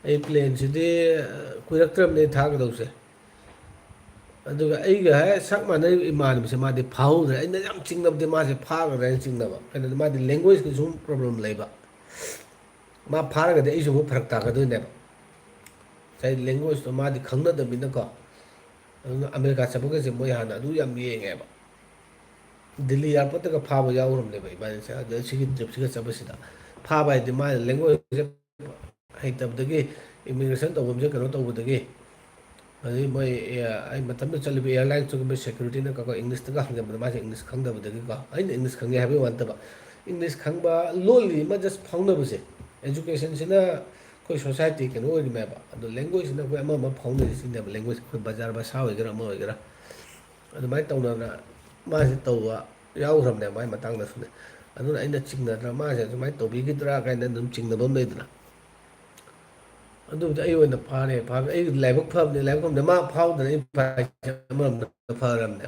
ꯑꯩ ꯄ꯭ꯂꯦꯟꯁꯤꯗꯤ, ꯑ, ꯀꯨꯏꯔꯛꯇ꯭ꯔꯕꯅꯦ ꯑꯩ ꯊꯥꯒꯗꯧꯁꯦ꯫ ꯑꯗꯨꯒ ꯑꯩꯒ ꯍꯦꯛ ꯁꯛ ꯃꯥꯟꯅꯔꯤꯕ ꯏꯃꯥꯟꯅꯕꯁꯦ ꯃꯥꯗꯤ ꯐꯥꯍꯧꯗ꯭ꯔꯦ꯫ ꯑꯩꯅ ꯌꯥꯝ ꯆꯤꯡꯅꯕꯗꯤ ꯃꯥꯁꯦ ꯐꯥꯒꯗ꯭ꯔꯥ ꯍꯥꯏꯅ ꯆꯤꯡꯅꯕ꯫ ꯀꯩꯅꯣꯗꯤ ꯃꯥꯗꯤ ꯂꯦꯡꯒ꯭ꯋꯦꯖꯀꯤ ꯁꯨꯝ ꯄ꯭ꯔꯣꯕ꯭ꯂꯦꯝ ꯂꯩꯕ꯫ ꯃꯥ ꯐꯥꯔꯒꯗꯤ ꯑꯩꯁꯨ ꯑꯃꯨꯛ ꯐꯔꯛ ꯇꯥꯒꯗꯣꯏꯅꯦꯕ꯫ ꯉꯁꯥꯏ ꯂꯦꯡꯒ꯭ꯋꯦꯖꯇꯣ ꯃꯥꯗꯤ ꯈꯪꯅꯗꯕꯅꯤꯅꯀꯣ꯫ ꯑꯗꯨꯅ ꯑꯃꯦꯔꯤꯀꯥ ꯆꯠꯄꯒꯁꯦ ꯃꯣꯏ ꯍꯥꯟꯅ ꯑꯗꯨ ꯌꯥꯝ ꯌꯦꯡꯉꯦꯕ꯫ ꯗꯤꯜꯂꯤ ꯑꯦꯌꯥꯔꯄꯣꯔꯠꯇꯒ ꯐꯥꯕ ꯌꯥꯎꯔꯝꯅꯦꯕ ꯏꯕꯥꯅꯤꯁꯦ꯫ ꯑꯗ ꯁꯤꯒꯤ ꯇ꯭ꯔꯤꯞꯁꯤꯒ ꯆꯠꯄꯁꯤꯗ ꯐꯥꯕ ꯍꯥꯏꯗꯤ ꯃꯥꯅ ꯂꯦꯡꯒ꯭ꯋꯦꯖꯁꯦ ꯍꯩꯇꯕꯗꯒꯤ, ꯏꯃꯤꯒ꯭ꯔꯦꯁꯟ ꯇꯧꯐꯝꯁꯦ ꯀꯩꯅꯣ ꯇꯧꯕꯗꯒꯤ, ꯑꯗꯩ ꯃꯣꯏ, ꯑꯦ, ꯑꯩ ꯃꯇꯝꯗꯨꯗ ꯆꯠꯂꯤꯕ ꯑꯦꯌꯥꯔꯂꯥꯏꯟꯁꯇꯨꯒꯤ ꯃꯣꯏ ꯁꯦꯀ꯭ꯌꯨꯔꯤꯇꯤꯅ ꯀꯛꯀ ꯏꯪꯂꯤꯁꯇꯒ ꯍꯪꯖꯕꯗ ꯃꯥꯁꯦ ꯏꯪꯂꯤꯁ ꯈꯪꯗꯕꯗꯒꯤꯀꯣ, ꯑꯩꯅ ꯏꯪꯂꯤꯁ ꯈꯪꯉꯦ ꯍꯥꯏꯕꯒꯤ ꯋꯥ ꯅꯠꯇꯕ, ꯏꯪꯂꯤꯁ ꯈꯪꯕ, ꯂꯣꯜꯂꯤ ꯑꯃ ꯖꯁ ꯐꯥꯎꯅꯕꯁꯦ, ꯑꯦꯖꯨꯀꯦꯁꯟꯁꯤꯅ ꯑꯩꯈꯣꯏ ꯁꯣꯁꯥꯏꯇꯤ ꯀꯩꯅꯣ ꯑꯣꯏꯔꯤꯃꯦꯕ, ꯑꯗꯣ ꯂꯦꯡꯒ꯭ꯋꯦꯖꯁꯤꯅ ꯑꯩꯈꯣꯏ ꯑꯃ ꯑꯃ ꯐꯥꯎꯅꯔꯤꯁꯤꯅꯦꯕ, ꯂꯦꯡꯒ꯭ꯋꯦꯖ ꯑꯩꯈꯣꯏ ꯕꯖꯥꯔ ꯚꯥꯁꯥ ꯑꯣꯏꯒꯦꯔꯥ ꯑꯃ ꯑꯣꯏꯒꯦꯔꯥ꯫ ꯑꯗꯨꯃꯥꯏꯅ ꯇꯧꯗꯅ ꯃꯥꯁꯦ ꯇꯧꯕ ꯌꯥꯎꯈ꯭ꯔꯕꯅꯦ ꯃꯥꯏ ꯃꯇꯥꯡꯗꯁꯨꯅꯦ꯫ ꯑꯗꯨꯅ ꯑꯩꯅ ꯆꯤꯡꯅꯗꯅ ꯃꯥꯁꯦ ꯑꯗꯨꯃꯥꯏꯅ ꯇꯧꯕꯤꯈꯤꯗ꯭ꯔꯥ ꯀꯥꯏꯅ ꯑꯗꯨꯝ ꯆꯤꯡꯅꯕ ꯑꯃ ꯂꯩꯗꯅ꯫ ꯑꯗꯨꯕꯨꯗꯤ ꯑꯩ ꯑꯣꯏꯅ ꯐꯥꯔꯦ, ꯐꯥꯕ ꯑꯩ ꯂꯥꯏꯕꯛ ꯐꯕꯅꯤ, ꯂꯥꯏꯕꯛ ꯐꯕꯅꯤ ꯃꯥ ꯐꯥꯎꯗꯅ ꯑꯩ ꯐꯥꯔꯤꯁꯦ ꯑꯃꯔꯣꯝꯗ ꯐꯔꯕꯅꯦ꯫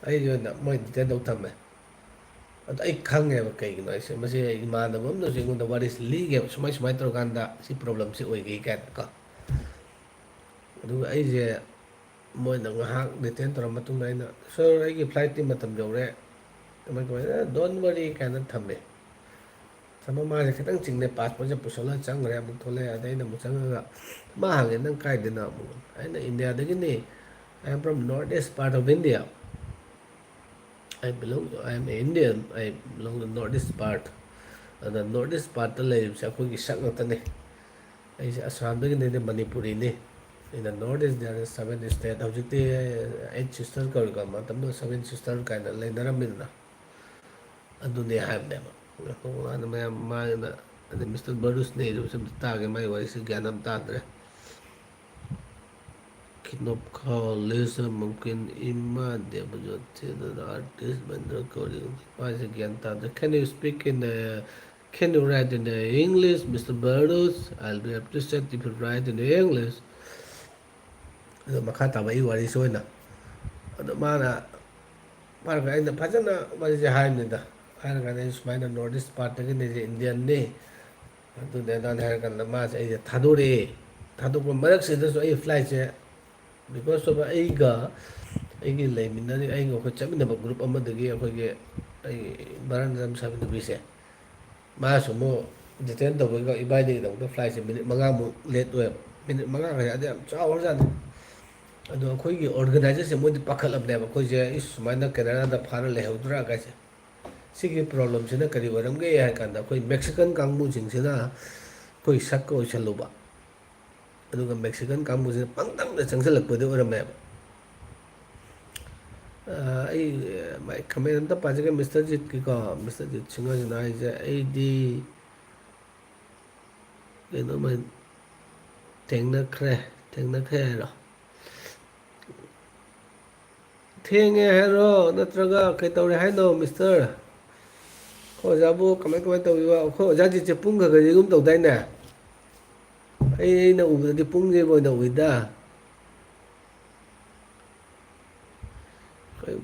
ꯑꯩꯒꯤ ꯑꯣꯏꯅ ꯃꯣꯏ ꯗꯤꯇꯦꯟ ꯇꯧ ꯊꯝꯃꯦ꯫ ꯑꯗꯣ ꯑꯩ ꯈꯪꯉꯦꯕ ꯀꯩꯒꯤꯅꯣ ꯍꯥꯏꯁꯦ, ꯃꯁꯤ ꯏꯃꯥꯟꯅꯕ ꯑꯃꯅꯁꯨ ꯑꯩꯉꯣꯟꯗ ꯋꯥꯔꯤꯁꯤ ꯂꯤꯒꯦꯕ, ꯁꯨꯃꯥꯏ ꯁꯨꯃꯥꯏꯅ ꯇꯧꯔꯀꯥꯟꯗ ꯁꯤ ꯄ꯭ꯔꯣꯕ꯭ꯂꯦꯝꯁꯤ ꯑꯣꯏꯒꯦ ꯀꯥꯏꯅꯀꯣ꯫ ꯑꯗꯨꯒ ꯑꯩꯁꯦ ꯃꯣꯏꯅ ꯉꯥꯏꯍꯥꯛ ꯗꯤꯇꯦꯟ ꯇꯧꯔ ꯃꯇꯨꯡꯗ ꯑꯩꯅ, "ꯁꯥꯔ, ꯑꯩꯒꯤ ꯐ꯭ꯂꯥꯏꯠꯇꯤ ꯃꯇꯝ ꯌꯧꯔꯦ, ꯀꯃꯥꯏ ꯀꯃꯥꯏꯅ?" "Don't worry" ꯀꯥꯏꯅ ꯊꯝꯃꯦ꯫ ꯊꯝꯃ ꯃꯥꯁꯦ ꯈꯤꯇꯪ ꯆꯤꯡꯅꯩ, ꯄꯥꯁꯄꯣꯔꯠꯁꯦ ꯄꯨꯁꯜꯂꯒ ꯆꯪꯈ꯭ꯔꯦ꯫ ꯑꯃꯨꯛ ꯊꯣꯛꯂꯛꯑꯦ꯫ ꯑꯗꯩ ꯑꯩꯅ ꯑꯃꯨꯛ ꯆꯪꯉꯒ ꯃꯥ ꯍꯪꯉꯦ, "ꯅꯪ ꯀꯥꯏꯗꯩꯅꯣ?" ꯑꯃꯨꯛ ꯑꯩꯅ, "ꯏꯟꯗꯤꯌꯥꯗꯒꯤꯅꯤ, I am from north east part of India, I belong, I am Indian, I belong to north east part." ꯑꯗ ꯅꯣꯔꯠ ꯏꯁ ꯄꯥꯔꯠꯇ ꯂꯩꯔꯤꯕꯁꯦ ꯑꯩꯈꯣꯏꯒꯤ ꯁꯛ ꯉꯥꯛꯇꯅꯦ꯫ ꯑꯩꯁꯦ ꯑꯁꯥꯝꯗꯒꯤꯅꯦ, ꯃꯅꯤꯄꯨꯔꯤꯅꯤ꯫ ꯑꯩꯅ north east dear seven state, ꯍꯧꯖꯤꯛꯇꯤ ꯑꯩꯠ ꯁꯤꯁꯇꯔ ꯀꯧꯔꯤꯀꯣ, ꯃꯇꯝꯗꯨꯗ ꯁꯕꯦꯟ ꯁꯤꯁꯇꯔ ꯀꯥꯏꯅ ꯂꯩꯅꯔꯝꯃꯤꯗꯅ꯫ ꯑꯗꯨꯅꯦ ꯍꯥꯏꯕꯅꯦꯕ꯫ ꯑꯗ ꯃꯌꯥꯝ ꯃꯥꯅ, ꯑꯗꯩ ꯃꯤꯁꯇꯔ ꯕꯔꯨꯁꯅꯦ, ꯑꯩꯁꯨ ꯁꯨꯝ ꯇꯥꯒꯦ, ꯃꯥꯏ ꯋꯥꯔꯤꯁꯦ ꯒ꯭ꯌꯥꯟ ꯑꯃ ꯇꯥꯗ꯭ꯔꯦ꯫ ꯅꯣꯞꯈꯥꯎ ꯂꯤꯁ ꯃꯨꯝꯀꯤꯟ ꯏꯃꯥ ꯗꯦꯕꯖꯣꯇꯤ ꯑꯥꯔꯇꯤꯁ ꯃꯦꯟꯗ꯭ꯔ ꯀꯧꯔꯤ꯫ ꯃꯥꯁꯦ ꯒ꯭ꯌꯥꯟ ꯇꯥꯗ꯭ꯔꯦ꯫ Can you speak in, uh, can you write in, uh, English, Mister Bharuch? I'll be appreciate if you write in English. ꯑꯗꯣ ꯃꯈꯥ ꯇꯥꯕ ꯑꯩ ꯋꯥꯔꯤꯁꯨ ꯑꯣꯏꯅ ꯑꯗꯣ ꯃꯥꯅ ꯃꯥꯅ ꯑꯩꯅ ꯐꯖꯅ ꯋꯥꯔꯤꯁꯦ ꯍꯥꯏꯕꯅꯤꯗ꯫ ꯍꯥꯏꯔꯀꯥꯟꯗ ꯑꯩ ꯁꯨꯃꯥꯏꯅ North East part ꯇꯒꯤꯅꯦ, ꯑꯩꯁꯦ Indian ꯅꯤ, ꯑꯗꯨꯅꯦ ꯑꯗꯥꯅꯦ ꯍꯥꯏꯔꯀꯥꯟꯗ ꯃꯥꯁꯦ ꯑꯩꯁꯦ ꯊꯥꯗꯣꯔꯛꯑꯦ꯫ ꯊꯥꯗꯣꯛꯄ ꯃꯔꯛꯁꯤꯗꯁꯨ ꯑꯩ flight ꯁꯦ because of ꯑꯩꯒ ꯑꯩꯒꯤ ꯂꯩꯃꯤꯟꯅꯔꯤ ꯑꯩꯒ ꯑꯩꯈꯣꯏ ꯆꯠꯃꯤꯟꯅꯕ group ꯑꯃꯗꯒꯤ ꯑꯩꯈꯣꯏꯒꯤ ꯑꯩ ꯚꯥꯔꯠ ꯅꯝ ꯁꯥꯕꯤ ꯅꯨꯄꯤꯁꯦ ꯃꯥꯁꯨ ꯑꯃꯨꯛ detain ꯇꯧꯕꯒꯤꯀꯣ ꯏꯕꯥꯏꯅꯤꯒꯤꯗꯃꯛꯇ flight ꯁꯦ ꯃꯤꯅꯤꯠ ꯃꯉꯥꯃꯨꯛ late ꯑꯣꯏꯌꯦꯕ꯫ ꯃꯤꯅꯤꯠ ꯃꯉꯥ ꯍꯥꯏꯔꯗꯤ ꯌꯥꯝ ꯆꯥꯎꯔꯖꯥꯠꯅꯤ꯫ ꯑꯗꯣ ꯑꯩꯈꯣꯏꯒꯤ organizer ꯁꯦ ꯃꯣꯏꯗꯤ ꯄꯥꯈꯠꯂꯕꯅꯦꯕ ꯑꯩꯈꯣꯏꯁꯦ ꯏꯁ ꯁꯨꯃꯥꯏꯅ ꯀꯦꯅꯥꯗꯥꯗ ꯐꯥꯔ ꯂꯩꯍꯧꯗ꯭ꯔꯥ ꯀꯥꯏꯁꯦ꯫ ꯁꯤꯒꯤ problem ꯁꯤꯅ ꯀꯔꯤ ꯑꯣꯏꯔꯝꯒꯦ ꯍꯥꯏ ꯀꯥꯟꯗ ꯑꯩꯈꯣꯏ Mexican ꯀꯥꯡꯕꯨꯁꯤꯡꯁꯤꯅ ꯑꯩꯈꯣꯏ ꯁꯛꯀ ꯑꯣꯏꯁꯜꯂꯨꯕ꯫ ꯑꯗꯨꯒ Mexican ꯀꯥꯡꯕꯨꯁꯤꯅ ꯄꯪꯇꯝꯗ ꯆꯪꯁꯤꯜꯂꯛꯄꯗꯤ ꯑꯣꯏꯔꯝꯃꯦꯕ꯫ ꯑ, ꯑꯩ ꯃꯥꯏ comment ꯑꯝꯇ ꯄꯥꯖꯒꯦ ꯃꯤꯁꯇꯔ ꯖꯤꯠꯀꯤꯀꯣ꯫ ꯃꯤꯁꯇꯔ ꯖꯤꯠ ꯁꯤꯡꯍꯁꯤꯅ ꯍꯥꯏꯁꯦ ꯑꯩꯗꯤ ꯀꯩꯅꯣꯃ ꯊꯦꯡꯅꯈ꯭ꯔꯦ꯫ ꯊꯦꯡꯅꯈ꯭ꯔꯦ ꯍꯥꯏꯔꯣ? ꯊꯦꯡꯉꯦ ꯍꯥꯏꯔꯣ ꯅꯠꯇ꯭ꯔꯒ ꯀꯩꯇꯧꯔꯦ ꯍꯥꯏꯅꯣ ꯃꯤꯁꯇꯔ? ꯑꯩꯈꯣꯏ ꯑꯣꯖꯥꯕꯨ ꯀꯃꯥꯏ ꯀꯃꯥꯏ ꯇꯧꯕꯤꯕ? ꯑꯩꯈꯣꯏ ꯑꯣꯖꯥꯁꯦ ꯄꯨꯡ ꯈꯔ ꯈꯔꯗꯤ ꯑꯗꯨꯝ ꯇꯧꯗꯥꯏꯅꯦ? ꯑꯩ ꯑꯩꯅ ꯎꯕꯗꯗꯤ ꯄꯨꯡꯁꯦ ꯑꯣꯏꯅ ꯎꯏꯗ꯫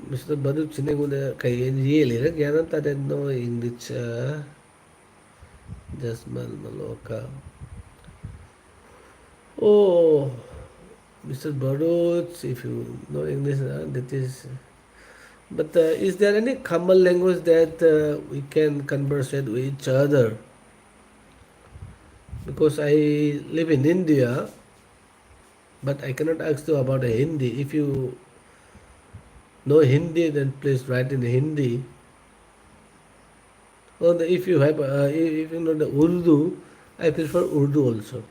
ꯃꯤꯁꯇꯔ ꯚꯔꯨꯠꯁꯤꯅ ꯑꯩꯉꯣꯟꯗ ꯀꯩ ꯌꯦꯠꯂꯤꯔ ꯒ꯭ꯌꯥꯟ ꯑꯃ ꯇꯥꯗꯦ꯫ No English, uh, Jasmal Maloka. Oh, Mister Bharuch, if you know English, uh, that is. But uh, is there any common language that uh, we can conversate with each other? Because I live in India, but I cannot ask you about Hindi. If you know Hindi, then please write in Hindi. Or the, if you have, uh, if you know the Urdu, I prefer Urdu also,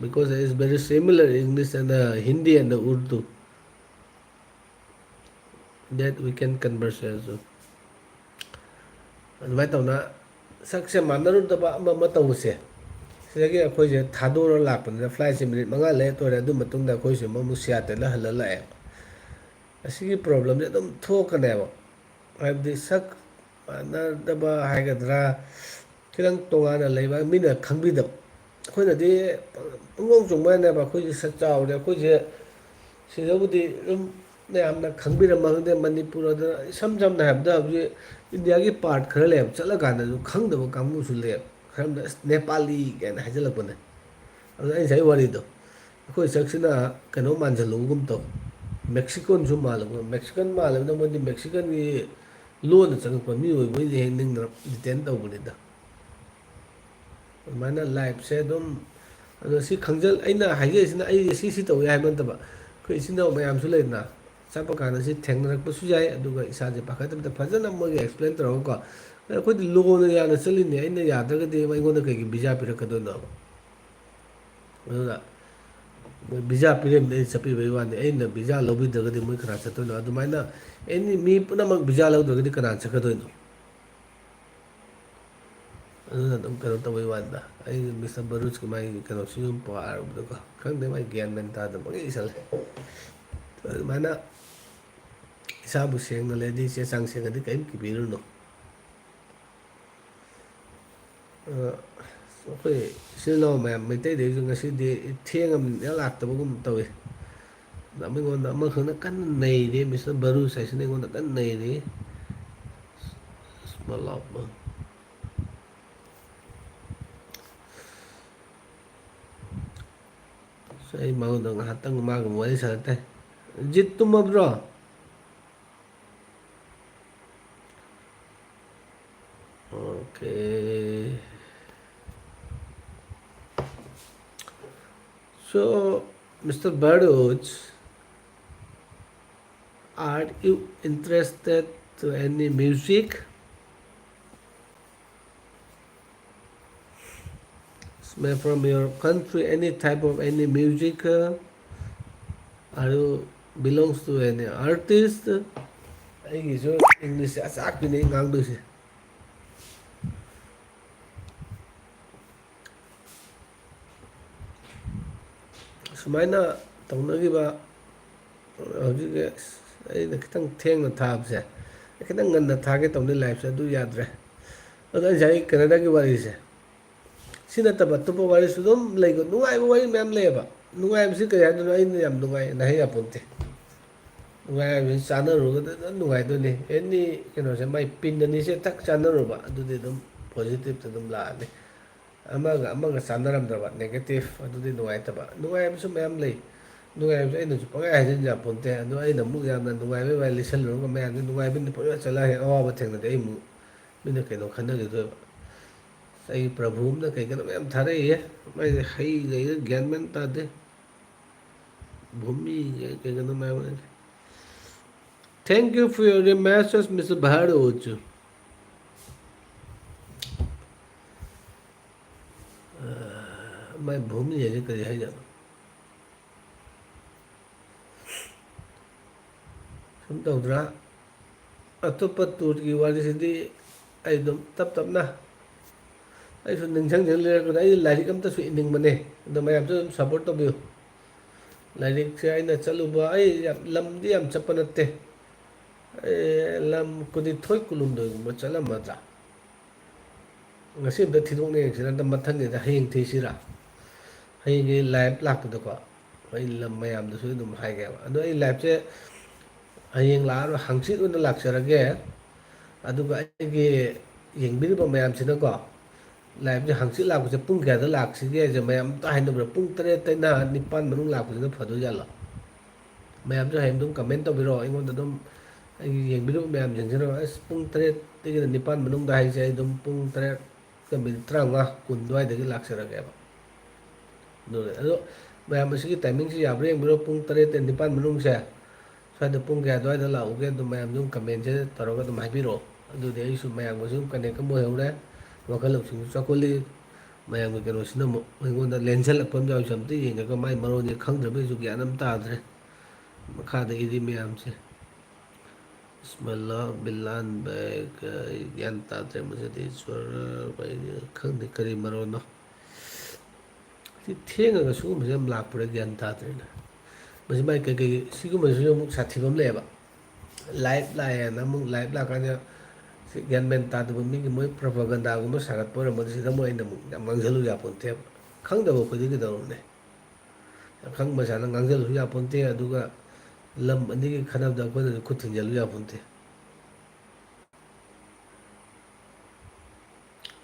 because it's very similar English and uh, Hindi and the Urdu that we can converse also. ꯑꯗꯨꯃꯥꯏꯅ ꯇꯧꯅ ꯁꯛꯁꯦ ꯃꯥꯟꯅꯔꯨꯗꯕ ꯑꯃ ꯑꯃ ꯇꯧꯕꯁꯦ ꯁꯤꯗꯒꯤ ꯑꯩꯈꯣꯏꯁꯦ ꯊꯥꯗꯣꯔ ꯂꯥꯛꯄꯅꯤꯅ flightꯁꯦ minute ꯃꯉꯥ ꯂꯩꯔ ꯇꯣꯏꯔꯦ꯫ ꯑꯗꯨ ꯃꯇꯨꯡꯗ ꯑꯩꯈꯣꯏꯁꯦ ꯑꯃꯨꯛ Seattleꯗ ꯍꯜꯂ ꯂꯥꯛꯑꯦ꯫ ꯑꯁꯤꯒꯤ problemꯁꯦ ꯑꯗꯨꯝ ꯊꯣꯛꯀꯅꯦꯕ꯫ ꯍꯥꯏꯕꯗꯤ ꯁꯛ ꯃꯥꯟꯅꯗꯕ ꯍꯥꯏꯒꯗ꯭ꯔꯥ, ꯈꯤꯇꯪ ꯇꯣꯉꯥꯟꯅ ꯂꯩꯕ, ꯃꯤꯅ ꯈꯪꯕꯤꯗꯕ꯫ ꯑꯩꯈꯣꯏꯅꯗꯤ ꯄꯨꯡꯆꯣꯡ ꯆꯣꯡꯕ ꯌꯥꯅꯦꯕ, ꯑꯩꯈꯣꯏꯁꯦ ꯁꯛ ꯆꯥꯎꯔꯦ, ꯑꯩꯈꯣꯏꯁꯦ ꯁꯤꯗꯕꯨꯗꯤ ꯑꯗꯨꯝ ꯃꯌꯥꯝꯅ ꯈꯪꯕꯤꯔꯝꯕ ꯈꯪꯗꯦ꯫ ꯃꯅꯤꯄꯨꯔ ꯑꯗ ꯏꯁꯝ ꯁꯝꯅ ꯍꯥꯏꯔꯕꯗ ꯍꯧꯖꯤꯛ ꯏꯟꯗꯤꯌꯥꯒꯤ part ꯈꯔ ꯂꯩꯌꯦꯕ, ꯆꯠꯂꯀꯥꯟꯗꯁꯨ ꯈꯪꯗꯕ ꯀꯥꯡꯕꯨꯁꯨ ꯂꯩꯌꯦꯕ꯫ ꯈꯔ ꯑꯃꯅ "ꯑꯁ, ꯅꯦꯄꯥꯂꯤ" ꯀꯥꯏꯅ ꯍꯥꯏꯖꯤꯜꯂꯛꯄꯅꯦ꯫ ꯑꯗꯨꯅ ꯑꯩ ꯉꯁꯥꯏ ꯋꯥꯔꯤꯗꯣ, ꯑꯩꯈꯣꯏ ꯁꯛꯁꯤꯅ ꯀꯩꯅꯣ ꯃꯥꯟꯁꯤꯜꯂꯨꯕꯒꯨꯝ ꯇꯧ, Mexicanꯁꯨ ꯃꯥꯜꯂꯨꯕ꯫ Mexican ꯃꯥꯜꯂꯕꯅꯤꯅ ꯃꯣꯏꯗꯤ Mexicanꯒꯤ ꯂꯣꯟꯗ ꯆꯪꯉꯛꯄ ꯃꯤ ꯑꯣꯏꯕꯣꯏ ꯅꯤꯡꯗꯅ detain ꯇꯧꯕꯅꯤꯗ꯫ ꯑꯗꯨꯃꯥꯏꯅ lifeꯁꯦ ꯑꯗꯨꯝ, ꯑꯗꯣ ꯁꯤ ꯈꯪꯖꯜ-, ꯑꯩꯅ ꯍꯥꯏꯖꯔꯤꯁꯤꯅ ꯑꯩ ꯁꯤ ꯁꯤ ꯇꯧꯋꯦ ꯍꯥꯏꯕ ꯅꯠꯇꯕ, ꯑꯩꯈꯣꯏ ꯏꯆꯤꯟ ꯏꯅꯥꯎ ꯃꯌꯥꯝꯁꯨ ꯂꯩꯗꯅ, ꯆꯠꯄ ꯀꯥꯟꯗ ꯁꯤ ꯊꯦꯡꯅꯔꯛꯄꯁꯨ ꯌꯥꯏ꯫ ꯑꯗꯨꯒ ꯏꯁꯥꯁꯦ ꯄꯥꯈꯠꯇꯕꯤꯗ ꯐꯖꯅ ꯃꯣꯏꯒꯤ explain ꯇꯧꯔꯒꯀꯣ, ꯑꯩꯈꯣꯏꯗꯤ ꯂꯣꯅ ꯌꯥꯅ ꯆꯠꯂꯤꯅꯦ, ꯑꯩꯅ ꯌꯥꯗ꯭ꯔꯒꯗꯤ ꯑꯩꯉꯣꯟꯗ ꯀꯩꯒꯤ visa ꯄꯤꯔꯛꯀꯗꯣꯏꯅꯣꯕ? ꯑꯗꯨꯅ ꯃꯣꯏ visa ꯄꯤꯔꯝꯅꯤ, ꯑꯩ ꯆꯠꯄꯤꯕꯩ ꯋꯥꯅꯤ꯫ ꯑꯩꯅ visa ꯂꯧꯕꯤꯗ꯭ꯔꯒꯗꯤ ꯃꯣꯏ ꯀꯅꯥ ꯆꯠꯇꯣꯏꯅꯣ? ꯑꯗꯨꯃꯥꯏꯅ ꯑꯦꯅꯤ ꯃꯤ ꯄꯨꯝꯅꯃꯛ visa ꯂꯧꯗ꯭ꯔꯒꯗꯤ ꯀꯅꯥ ꯆꯠꯀꯗꯣꯏꯅꯣ? ꯑꯗꯨꯅ ꯑꯗꯨꯝ ꯀꯩꯅꯣ ꯇꯧꯕꯩ ꯋꯥꯅꯤꯗ꯫ ꯑꯩ ꯃꯤꯁꯇꯔ ꯕꯔꯨꯁꯀꯤ ꯃꯥꯒꯤ ꯀꯩꯅꯣꯁꯤ ꯑꯗꯨꯝ ꯄꯥꯔꯨꯕꯗꯀꯣ, ꯈꯪꯗꯦ, ꯃꯥꯏ ꯒ꯭ꯌꯥꯟ ꯃꯦꯟ ꯇꯥꯗꯅ ꯄꯪꯏ ꯏꯁꯜꯂꯦ꯫ ꯑꯗꯨꯃꯥꯏꯅ ꯏꯁꯥꯕꯨ ꯁꯦꯡꯅ ꯂꯩꯔꯗꯤ, ꯆꯦ ꯆꯥꯡ ꯁꯦꯡꯉꯗꯤ ꯀꯔꯤꯝ ꯀꯤꯕꯤꯔꯨꯅꯨ꯫ ꯑ, ꯑꯩꯈꯣꯏ ꯏꯆꯤꯜ ꯏꯅꯥꯎ ꯃꯌꯥꯝ ꯃꯩꯇꯩꯗꯩꯁꯨ ꯉꯁꯤꯗꯤ ꯊꯦꯡꯉꯝꯅꯤꯅ ꯂꯥꯛꯇꯕꯒꯨꯝ ꯇꯧꯏ꯫ ꯑꯃ ꯑꯩꯉꯣꯟꯗ ꯑꯃꯈꯛꯅ ꯀꯟꯅ ꯅꯩꯔꯤ, ꯃꯤꯁꯇꯔ ꯕꯔꯨꯁ ꯍꯥꯏꯁꯤꯅ ꯑꯩꯉꯣꯟꯗ ꯀꯟꯅ ꯅꯩꯔꯤ꯫ ꯃꯂꯥꯞ-, ꯑꯁ, ꯑꯩ ꯃꯉꯣꯟꯗ ꯉꯥꯏꯍꯥꯛꯇꯪ ꯃꯥꯒ ꯋꯥꯔꯤ ꯁꯥꯟꯅ ꯇꯥꯏ꯫ ꯖꯤꯠ ꯇꯨꯝꯃꯕ꯭ꯔꯣ? Okay. So, Mister Baruch, are you interested to any music? May from your country, any type of any music, uh, are you belongs to any artist? ꯑꯩꯒꯤꯁꯨ Englishꯁꯦ ꯑꯆꯥꯛꯄꯤꯅꯦ ꯑꯩ ꯉꯥꯡꯗꯣꯏꯁꯦ꯫ ꯁꯨꯃꯥꯏꯅ ꯇꯧꯅꯈꯤꯕ ꯍꯧꯖꯤꯛ ꯑꯩꯅ ꯈꯤꯇꯪ ꯊꯦꯡꯅ ꯊꯥꯕꯁꯦ, ꯈꯤꯇꯪ ꯉꯟꯅ ꯊꯥꯒꯦ ꯇꯧꯅꯤ ꯂꯥꯏꯞꯁꯦ, ꯑꯗꯨ ꯌꯥꯗ꯭ꯔꯦ꯫ ꯑꯗꯣ ꯑꯩ ꯉꯁꯥꯏ ꯀꯦꯅꯥꯗꯥꯒꯤ ꯋꯥꯔꯤꯁꯦ, ꯁꯤ ꯅꯠꯇꯕ ꯑꯇꯣꯞꯄ ꯋꯥꯔꯤꯁꯨ ꯑꯗꯨꯝ ꯂꯩꯀꯣ꯫ ꯅꯨꯡꯉꯥꯏꯕ ꯋꯥꯔꯤ ꯃꯌꯥꯝ ꯂꯩꯌꯦꯕ꯫ ꯅꯨꯡꯉꯥꯏꯕꯁꯤ ꯀꯔꯤ ꯍꯥꯏꯗꯣꯏꯅꯣ? ꯑꯩꯅ ꯌꯥꯝ ꯅꯨꯡꯉꯥꯏ ꯍꯥꯏ ꯌꯥꯄꯣꯟꯇꯦ꯫ ꯅꯨꯡꯉꯥꯏ ꯍꯥꯏꯕꯁꯤ ꯆꯥꯟꯅꯔꯨꯔꯒꯗꯤ ꯑꯗꯨꯝ ꯅꯨꯡꯉꯥꯏꯗꯣꯏꯅꯤ꯫ ꯑꯦꯅꯤ ꯀꯩꯅꯣꯁꯦ, ꯃꯥꯏ ꯄꯤꯟ ꯑꯅꯤꯁꯦ ꯊꯛ ꯆꯥꯟꯅꯔꯨꯕ, ꯑꯗꯨꯗꯤ ꯑꯗꯨꯝ ꯄꯣꯖꯤꯇꯤꯞꯇ ꯑꯗꯨꯝ ꯂꯥꯛꯑꯅꯤ꯫ ꯑꯃꯒ ꯑꯃꯒ ꯆꯥꯟꯅꯔꯝꯗ꯭ꯔꯕ, ꯅꯦꯒꯦꯇꯤꯞ, ꯑꯗꯨꯗꯤ ꯅꯨꯡꯉꯥꯏꯇꯕ꯫ ꯅꯨꯡꯉꯥꯏꯕꯁꯨ ꯃꯌꯥꯝ ꯂꯩ꯫ ꯅꯨꯡꯉꯥꯏꯕꯁꯨ ꯑꯩꯅꯁꯨ ꯄꯪꯍꯥꯏ ꯍꯥꯏꯖꯤꯟ ꯌꯥꯄꯣꯟꯇꯦ꯫ ꯑꯗꯣ ꯑꯩꯅ ꯑꯃꯨꯛ ꯌꯥꯝꯅ ꯅꯨꯡꯉꯥꯏꯕꯩ ꯋꯥꯔꯤ ꯂꯤꯁꯜꯂꯨꯔꯒ ꯃꯌꯥꯝꯁꯦ ꯅꯨꯡꯉꯥꯏꯕꯅ ꯄꯪꯆꯠ ꯆꯠꯂ ꯍꯦꯛ ꯑꯋꯥꯕ ꯊꯦꯡꯅꯗꯤ ꯑꯩ ꯑꯃꯨꯛ ꯃꯤꯅ ꯀꯩꯅꯣ ꯈꯟꯅꯈꯤꯗꯣꯏꯕ꯫ ꯑꯩ ꯄ꯭ꯔꯚꯨ ꯑꯃꯅ ꯀꯩ ꯀꯩꯅꯣ ꯃꯌꯥꯝ ꯊꯥꯔꯛꯏꯌꯦ꯫ ꯃꯥꯏꯁꯦ ꯍꯩ ꯂꯩꯔ ꯒ꯭ꯌꯥꯟ ꯃꯦꯟ ꯇꯥꯗꯦ꯫ ꯚꯨꯃꯤ ꯀꯩ ꯀꯩꯅꯣ ꯃꯌꯥꯝ ꯂꯩ꯫ Thank you for your message, Mister Bharoch. ꯃꯥꯏ ꯚꯨꯃꯤ ꯍꯥꯏꯁꯦ ꯀꯔꯤ ꯍꯥꯏꯖꯥꯠꯅꯣ? ꯁꯨꯝ ꯇꯧꯗ꯭ꯔꯥ? ꯑꯇꯣꯞꯄ ꯇꯨꯔꯒꯤ ꯋꯥꯔꯤꯁꯤꯗꯤ ꯑꯩ ꯑꯗꯨꯝ ꯇꯞ ꯇꯞꯅ ꯑꯩꯁꯨ ꯅꯤꯡꯁꯤꯡꯖꯅ ꯂꯩꯔꯛꯄꯗ ꯑꯩ ꯂꯥꯏꯔꯤꯛ ꯑꯝꯇꯁꯨ ꯏꯅꯤꯡꯕꯅꯦ꯫ ꯑꯗꯣ ꯃꯌꯥꯝꯁꯨ ꯑꯗꯨꯝ ꯁꯞꯄꯣꯔꯠ ꯇꯧꯕꯤꯌꯨ꯫ ꯂꯥꯏꯔꯤꯛꯁꯦ ꯑꯩꯅ ꯆꯠꯂꯨꯕ, ꯑꯩ ꯌꯥꯝ ꯂꯝꯗꯤ ꯌꯥꯝ ꯆꯠꯄ ꯅꯠꯇꯦ꯫ ꯑꯩ ꯂꯝ ꯀꯨꯟꯅꯤꯊꯣꯏ ꯀꯨꯟꯍꯨꯝꯗꯣꯏꯒꯨꯝꯕ ꯆꯠꯂꯝꯃꯗ꯭ꯔꯥ? ꯉꯁꯤ ꯑꯝꯇ ꯊꯤꯗꯣꯛꯅ ꯌꯦꯡꯁꯤꯔ, ꯅꯠꯇ꯭ꯔ ꯃꯊꯪꯒꯤꯗ ꯍꯌꯦꯡ ꯊꯤꯁꯤꯔꯥ? ꯍꯌꯦꯡꯒꯤ ꯂꯥꯏꯞ ꯂꯥꯛꯄꯗꯀꯣ ꯑꯩ ꯂꯝ ꯃꯌꯥꯝꯗꯁꯨ ꯑꯗꯨꯝ ꯍꯥꯏꯒꯦꯕ꯫ ꯑꯗꯣ ꯑꯩ ꯂꯥꯏꯞꯁꯦ ꯍꯌꯦꯡ ꯂꯥꯛꯑꯔꯣꯏ, ꯍꯪꯆꯤꯠ ꯑꯣꯏꯅ ꯂꯥꯛꯆꯔꯒꯦ꯫ ꯑꯗꯨꯒ ꯑꯩꯒꯤ ꯌꯦꯡꯕꯤꯔꯤꯕ ꯃꯌꯥꯝꯁꯤꯅꯀꯣ, ꯂꯥꯏꯞꯁꯦ ꯍꯪꯆꯤꯠ ꯂꯥꯛꯄꯁꯦ ꯄꯨꯡ ꯀꯌꯥꯗ ꯂꯥꯛꯁꯤꯒꯦ ꯍꯥꯏꯁꯦ ꯃꯌꯥꯝ ꯑꯝꯇ ꯍꯥꯏꯅꯕꯤꯔꯣ꯫ ꯄꯨꯡ ꯇꯔꯦꯠꯇꯩꯅ ꯅꯤꯄꯥꯟ ꯃꯅꯨꯡ ꯂꯥꯛꯄꯁꯤꯅ ꯐꯗꯣꯏ ꯖꯥꯠꯂꯣ? ꯃꯌꯥꯝꯁꯨ ꯍꯌꯦꯡ ꯑꯗꯨꯝ ꯀꯃꯦꯟ ꯇꯧꯕꯤꯔꯛꯑꯣ꯫ ꯑꯩꯉꯣꯟꯗ ꯑꯗꯨꯝ, ꯑꯩꯒꯤ ꯌꯦꯡꯕꯤꯔꯤꯕ ꯃꯌꯥꯝꯁꯤꯡꯁꯤꯅ, "ꯑꯁ, ꯄꯨꯡ ꯇꯔꯦꯠꯇꯒꯤꯅ ꯅꯤꯄꯥꯟ ꯃꯅꯨꯡꯗ" ꯍꯥꯏꯁꯦ, ꯑꯩ ꯑꯗꯨꯝ ꯄꯨꯡ ꯇꯔꯦꯠꯀ ꯃꯤꯅꯤꯠ ꯇꯔꯥꯃꯉꯥ, ꯀꯨꯟ ꯑꯗꯨꯋꯥꯏꯗꯒꯤ ꯂꯥꯛꯆꯔꯒꯦꯕ꯫ ꯑꯗꯨꯅꯦ꯫ ꯑꯗꯣ ꯃꯌꯥꯝ ꯑꯁꯤꯒꯤ ꯇꯥꯏꯃꯤꯡꯁꯤ ꯌꯥꯕ꯭ꯔꯥ ꯌꯦꯡꯕꯤꯔꯣ, ꯄꯨꯡ ꯇꯔꯦꯠꯇꯩ ꯅꯤꯄꯥꯟ ꯃꯅꯨꯡꯁꯦ꯫ ꯁ꯭ꯋꯥꯏꯗ ꯄꯨꯡ ꯀꯌꯥ ꯑꯗꯨꯋꯥꯏꯗ ꯂꯥꯛꯎꯒꯦ? ꯑꯗꯨꯝ ꯃꯌꯥꯝꯁꯨ ꯀꯃꯦꯟꯁꯦ ꯇꯧꯔꯒ ꯑꯗꯨꯝ ꯍꯥꯏꯕꯤꯔꯛꯑꯣ꯫ ꯑꯗꯨꯗꯤ ꯑꯩꯁꯨ ꯃꯌꯥꯝꯒꯁꯨ ꯀꯅꯦꯛ ꯑꯃ ꯑꯣꯏꯍꯧꯔꯦ, ꯋꯥꯈꯜ ꯂꯧꯁꯤꯡꯁꯨ ꯆꯥꯎꯈꯠꯂꯤ꯫ ꯃꯌꯥꯝꯒꯤ ꯀꯩꯅꯣꯁꯤꯅ ꯑꯃꯨꯛ ꯑꯩꯉꯣꯟꯗ ꯂꯦꯟꯁꯜꯂꯛꯄ ꯑꯃ ꯌꯥꯎꯔꯤꯁꯦ ꯑꯝꯇ ꯌꯦꯡꯉꯒ, ꯃꯥꯏ ꯃꯔꯣꯟꯁꯦ ꯈꯪꯗ꯭ꯔꯕ ꯑꯩꯁꯨ ꯒ꯭ꯌꯥꯟ ꯑꯃ ꯇꯥꯗ꯭ꯔꯦ꯫ ꯃꯈꯥꯗ ꯏꯔꯤ ꯃꯌꯥꯝꯁꯦ꯫ ꯏꯁꯃꯜꯂꯥ ꯕꯤꯂꯥꯟ ꯕꯦꯒ, ꯑꯩ ꯒ꯭ꯌꯥꯟ ꯇꯥꯗ꯭ꯔꯦ ꯃꯁꯤꯗꯤ꯫ ꯁ꯭ꯋꯔ ꯈꯪꯗꯦ ꯀꯔꯤ ꯃꯔꯣꯟꯅꯣ꯫ ꯁꯤ ꯊꯦꯡꯉꯒ ꯁꯤꯒꯨꯝꯕꯁꯦ ꯌꯥꯝ ꯂꯥꯛꯄ꯭ꯔꯥ ꯒ꯭ꯌꯥꯟ ꯇꯥꯗ꯭ꯔꯦꯅꯦ꯫ ꯃꯁꯤ ꯃꯥꯏ ꯀꯩꯀꯩ, ꯁꯤꯒꯨꯝꯕꯁꯤꯁꯨ ꯑꯃꯨꯛ ꯁꯥꯊꯤꯕ ꯑꯃ ꯂꯩꯌꯦꯕ꯫ Live ꯂꯥꯛꯑꯦꯅ ꯑꯃꯨꯛ live ꯂꯥꯛꯀꯥꯟꯗ ꯁꯤ ꯒ꯭ꯌꯥꯟ ꯃꯦꯟ ꯇꯥꯗꯕ ꯃꯤꯒꯤ ꯃꯣꯏ propaganda ꯒꯨꯝꯕ ꯁꯥꯒꯠꯄ ꯑꯣꯏꯔꯝꯃꯗꯤ ꯁꯤꯗ ꯑꯃꯨꯛ ꯑꯩꯅ ꯑꯃꯨꯛ ꯌꯥꯝ ꯉꯥꯡꯁꯤꯜꯂꯨ ꯌꯥꯄꯣꯟꯇꯦꯕ꯫ ꯈꯪꯗꯕ ꯑꯩꯈꯣꯏꯗꯤ ꯀꯩꯗꯧꯔꯨꯅꯤ? ꯑꯈꯪꯕ ꯁꯥꯅ ꯉꯥꯡꯁꯤꯜꯂꯁꯨ ꯌꯥꯄꯣꯟꯇꯦ, ꯑꯗꯨꯒ ꯂꯝ ꯑꯅꯤꯒꯤ ꯈꯠꯅꯕꯗ ꯑꯩꯈꯣꯏꯅꯁꯨ ꯈꯨꯠ ꯊꯤꯡꯖꯤꯜꯂꯨ ꯌꯥꯄꯣꯟꯇꯦ꯫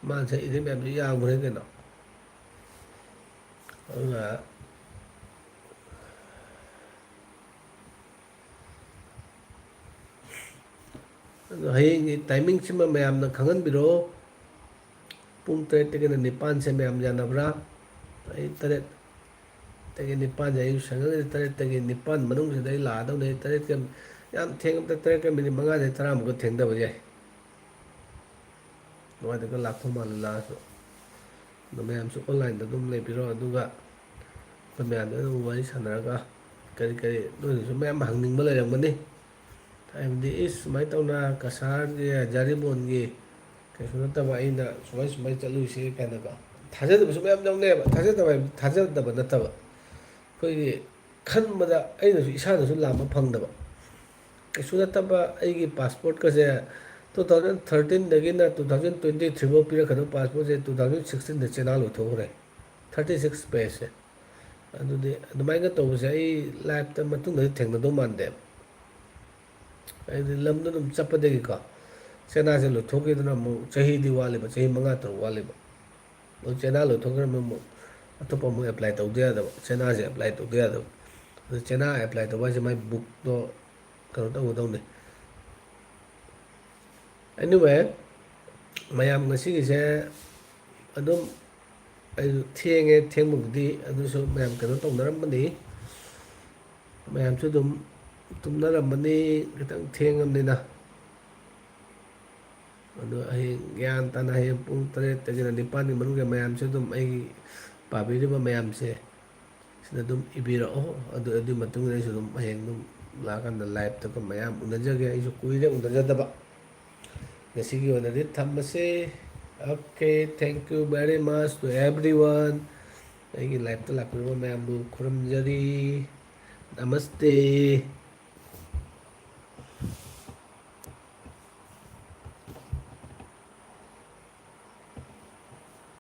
ꯃꯥꯅ ꯁꯛꯏꯗꯩ ꯃꯌꯥꯝꯗꯣ ꯌꯥꯝꯈ꯭ꯔꯦ ꯀꯩꯅꯣ꯫ ꯑꯗꯨꯅ ꯑꯗꯣ ꯍꯌꯦꯡꯒꯤ timing ꯁꯤꯃ ꯃꯌꯥꯝꯅ ꯈꯪꯍꯟꯕꯤꯔꯛꯑꯣ꯫ ꯄꯨꯡ ꯇꯔꯦꯠꯇꯒꯤꯅ ꯅꯤꯄꯥꯟꯁꯦ ꯃꯌꯥꯝ ꯌꯥꯅꯕ꯭ꯔꯥ? ꯑꯩ ꯇꯔꯦꯠꯇꯒꯤ ꯅꯤꯄꯥꯟꯁꯦ ꯑꯌꯨꯛ ꯁꯪꯉꯒꯗꯤ ꯇꯔꯦꯠꯇꯒꯤ ꯅꯤꯄꯥꯟ ꯃꯅꯨꯡꯁꯤꯗ ꯑꯩ ꯂꯥꯛꯑꯗꯧꯅꯦ꯫ ꯑꯩ ꯇꯔꯦꯠꯀ, ꯌꯥꯝ ꯊꯦꯡꯉꯕꯗ ꯇꯔꯦꯠꯀ minute ꯃꯉꯥꯗꯒꯤ ꯇꯔꯥꯃꯨꯛꯀ ꯊꯦꯡꯊꯕ ꯌꯥꯏ꯫ ꯑꯗꯨꯃꯥꯏꯅ ꯂꯥꯛꯇꯧ ꯃꯥꯜꯂꯦ ꯂꯥꯛꯑꯁꯨ꯫ ꯑꯗꯣ ꯃꯌꯥꯝꯁꯨ online ꯗ ꯑꯗꯨꯝ ꯂꯩꯕꯤꯔꯣ, ꯑꯗꯨꯒ ꯑꯩꯈꯣꯏ ꯃꯌꯥꯝꯗ ꯑꯗꯨꯝ ꯋꯥꯔꯤ ꯁꯥꯟꯅꯔꯒ ꯀꯔꯤ ꯀꯔꯤ ꯅꯣꯏꯅꯁꯨ ꯃꯌꯥꯝ ꯍꯪꯅꯤꯡꯕ ꯂꯩꯔꯝꯒꯅꯤ꯫ ꯍꯥꯏꯕꯗꯤ, "ꯏꯁ, ꯁꯨꯃꯥꯏꯅ ꯇꯧꯅ ꯀꯁꯥꯔꯒꯤ ꯖꯥꯔꯤꯕꯣꯟꯒꯤ ꯀꯩꯁꯨ ꯅꯠꯇꯕ ꯑꯩꯅ ꯁꯨꯃꯥꯏ ꯁꯨꯃꯥꯏ ꯆꯠꯂꯨꯁꯦ" ꯀꯥꯏꯅꯀꯣ꯫ ꯊꯥꯖꯗꯕꯁꯨ ꯃꯌꯥꯝ ꯌꯥꯎꯅꯩꯌꯦꯕ꯫ ꯊꯥꯖꯗꯕ ꯍꯥꯏꯕꯗꯤ ꯊꯥꯖꯗꯕ ꯅꯠꯇꯕ, ꯑꯩꯈꯣꯏꯒꯤ ꯈꯟꯕꯗ ꯑꯩꯅꯁꯨ ꯏꯁꯥꯅꯁꯨ ꯂꯥꯝꯕ ꯐꯪꯗꯕ꯫ ꯀꯩꯁꯨ ꯅꯠꯇꯕ ꯑꯩꯒꯤ passport ꯀꯁꯦ two thousand thirteen ꯗꯒꯤꯅ two thousand twenty three ꯐꯥꯎ ꯄꯤꯔꯛꯀꯗꯕ passport ꯁꯦ two thousand sixteen ꯗ ꯆꯦꯅꯥ ꯂꯣꯏꯊꯣꯛꯈ꯭ꯔꯦ꯫ Thirty six page ꯁꯦ꯫ ꯑꯗꯨꯗꯤ ꯑꯗꯨꯃꯥꯏꯅ ꯇꯧꯕꯁꯦ ꯑꯩ life ꯇ ꯃꯇꯨꯡꯗꯗꯤ ꯊꯦꯡꯅꯗꯧ ꯃꯥꯟꯗꯦꯕ꯫ ꯍꯥꯏꯗꯤ ꯂꯝꯗꯣ ꯑꯗꯨꯝ ꯆꯠꯄꯗꯒꯤꯀꯣ, ꯆꯦꯅꯥꯁꯦ ꯂꯣꯏꯊꯣꯛꯈꯤꯗꯅ ꯑꯃꯨꯛ ꯆꯍꯤꯗꯤ ꯋꯥꯠꯂꯤꯕ, ꯆꯍꯤ ꯃꯉꯥ ꯇꯔꯨꯛ ꯋꯥꯠꯂꯤꯕ꯫ ꯑꯗꯨ ꯆꯦꯅꯥ ꯂꯣꯏꯊꯣꯛꯈ꯭ꯔꯕꯅꯤꯅ ꯑꯃꯨꯛ ꯑꯇꯣꯞꯄ ꯑꯃꯨꯛ apply ꯇꯧꯗ ꯌꯥꯗꯕ, ꯆꯦꯅꯥꯁꯦ apply ꯇꯧꯗ ꯌꯥꯗꯕ꯫ ꯑꯗꯨ ꯆꯦꯅꯥ apply ꯇꯧꯕ ꯍꯥꯏꯁꯦ ꯃꯥꯏ book ꯇꯣ ꯀꯩꯅꯣ ꯇꯧꯒꯗꯧꯅꯤ꯫ Anyway, ꯃꯌꯥꯝ ꯉꯁꯤꯒꯤꯁꯦ ꯑꯗꯨꯝ ꯑꯩꯁꯨ ꯊꯦꯡꯉꯦ, ꯊꯦꯡꯕꯕꯨꯗꯤ, ꯑꯗꯨꯁꯨ ꯃꯌꯥꯝ ꯀꯩꯅꯣ ꯇꯧꯅꯔꯝꯕꯅꯤ, ꯃꯌꯥꯝꯁꯨ ꯑꯗꯨꯝ ꯇꯨꯝꯅꯔꯝꯃꯅꯤ, ꯈꯤꯇꯪ ꯊꯦꯡꯉꯕꯅꯤꯅ꯫ ꯑꯗꯣ ꯍꯌꯦꯡ ꯒ꯭ꯌꯥꯟ ꯇꯥꯅ ꯍꯌꯦꯡ ꯄꯨꯡ ꯇꯔꯦꯠꯇꯒꯤꯅ ꯅꯤꯄꯥꯟꯒꯤ ꯃꯅꯨꯡꯗ ꯃꯌꯥꯝꯁꯨ ꯑꯗꯨꯝ ꯑꯩꯒꯤ ꯄꯥꯕꯤꯔꯤꯕ ꯃꯌꯥꯝꯁꯦ ꯁꯤꯗ ꯑꯗꯨꯝ ꯏꯕꯤꯔꯛꯑꯣ꯫ ꯑꯗꯨ, ꯑꯗꯨꯒꯤ ꯃꯇꯨꯡ ꯏꯟꯅ ꯑꯩꯁꯨ ꯑꯗꯨꯝ ꯍꯌꯦꯡ ꯑꯗꯨꯝ ꯂꯥꯛꯑꯀꯥꯟꯗ live ꯇꯒ ꯃꯌꯥꯝ ꯎꯅꯖꯒꯦ꯫ ꯑꯩꯁꯨ ꯀꯨꯏꯔꯦ ꯎꯅꯖꯗꯕ꯫ ꯉꯁꯤꯒꯤ ꯑꯣꯏꯅꯗꯤ ꯊꯝꯃꯁꯦ꯫ Okay, thank you very much to everyone꯫ ꯑꯩꯒꯤ liveꯇ ꯂꯥꯛꯄꯤꯔꯤꯕ ꯃꯌꯥꯝꯕꯨ ꯈꯨꯔꯨꯝꯖꯔꯤ꯫ ꯅꯃꯁꯇꯦ꯫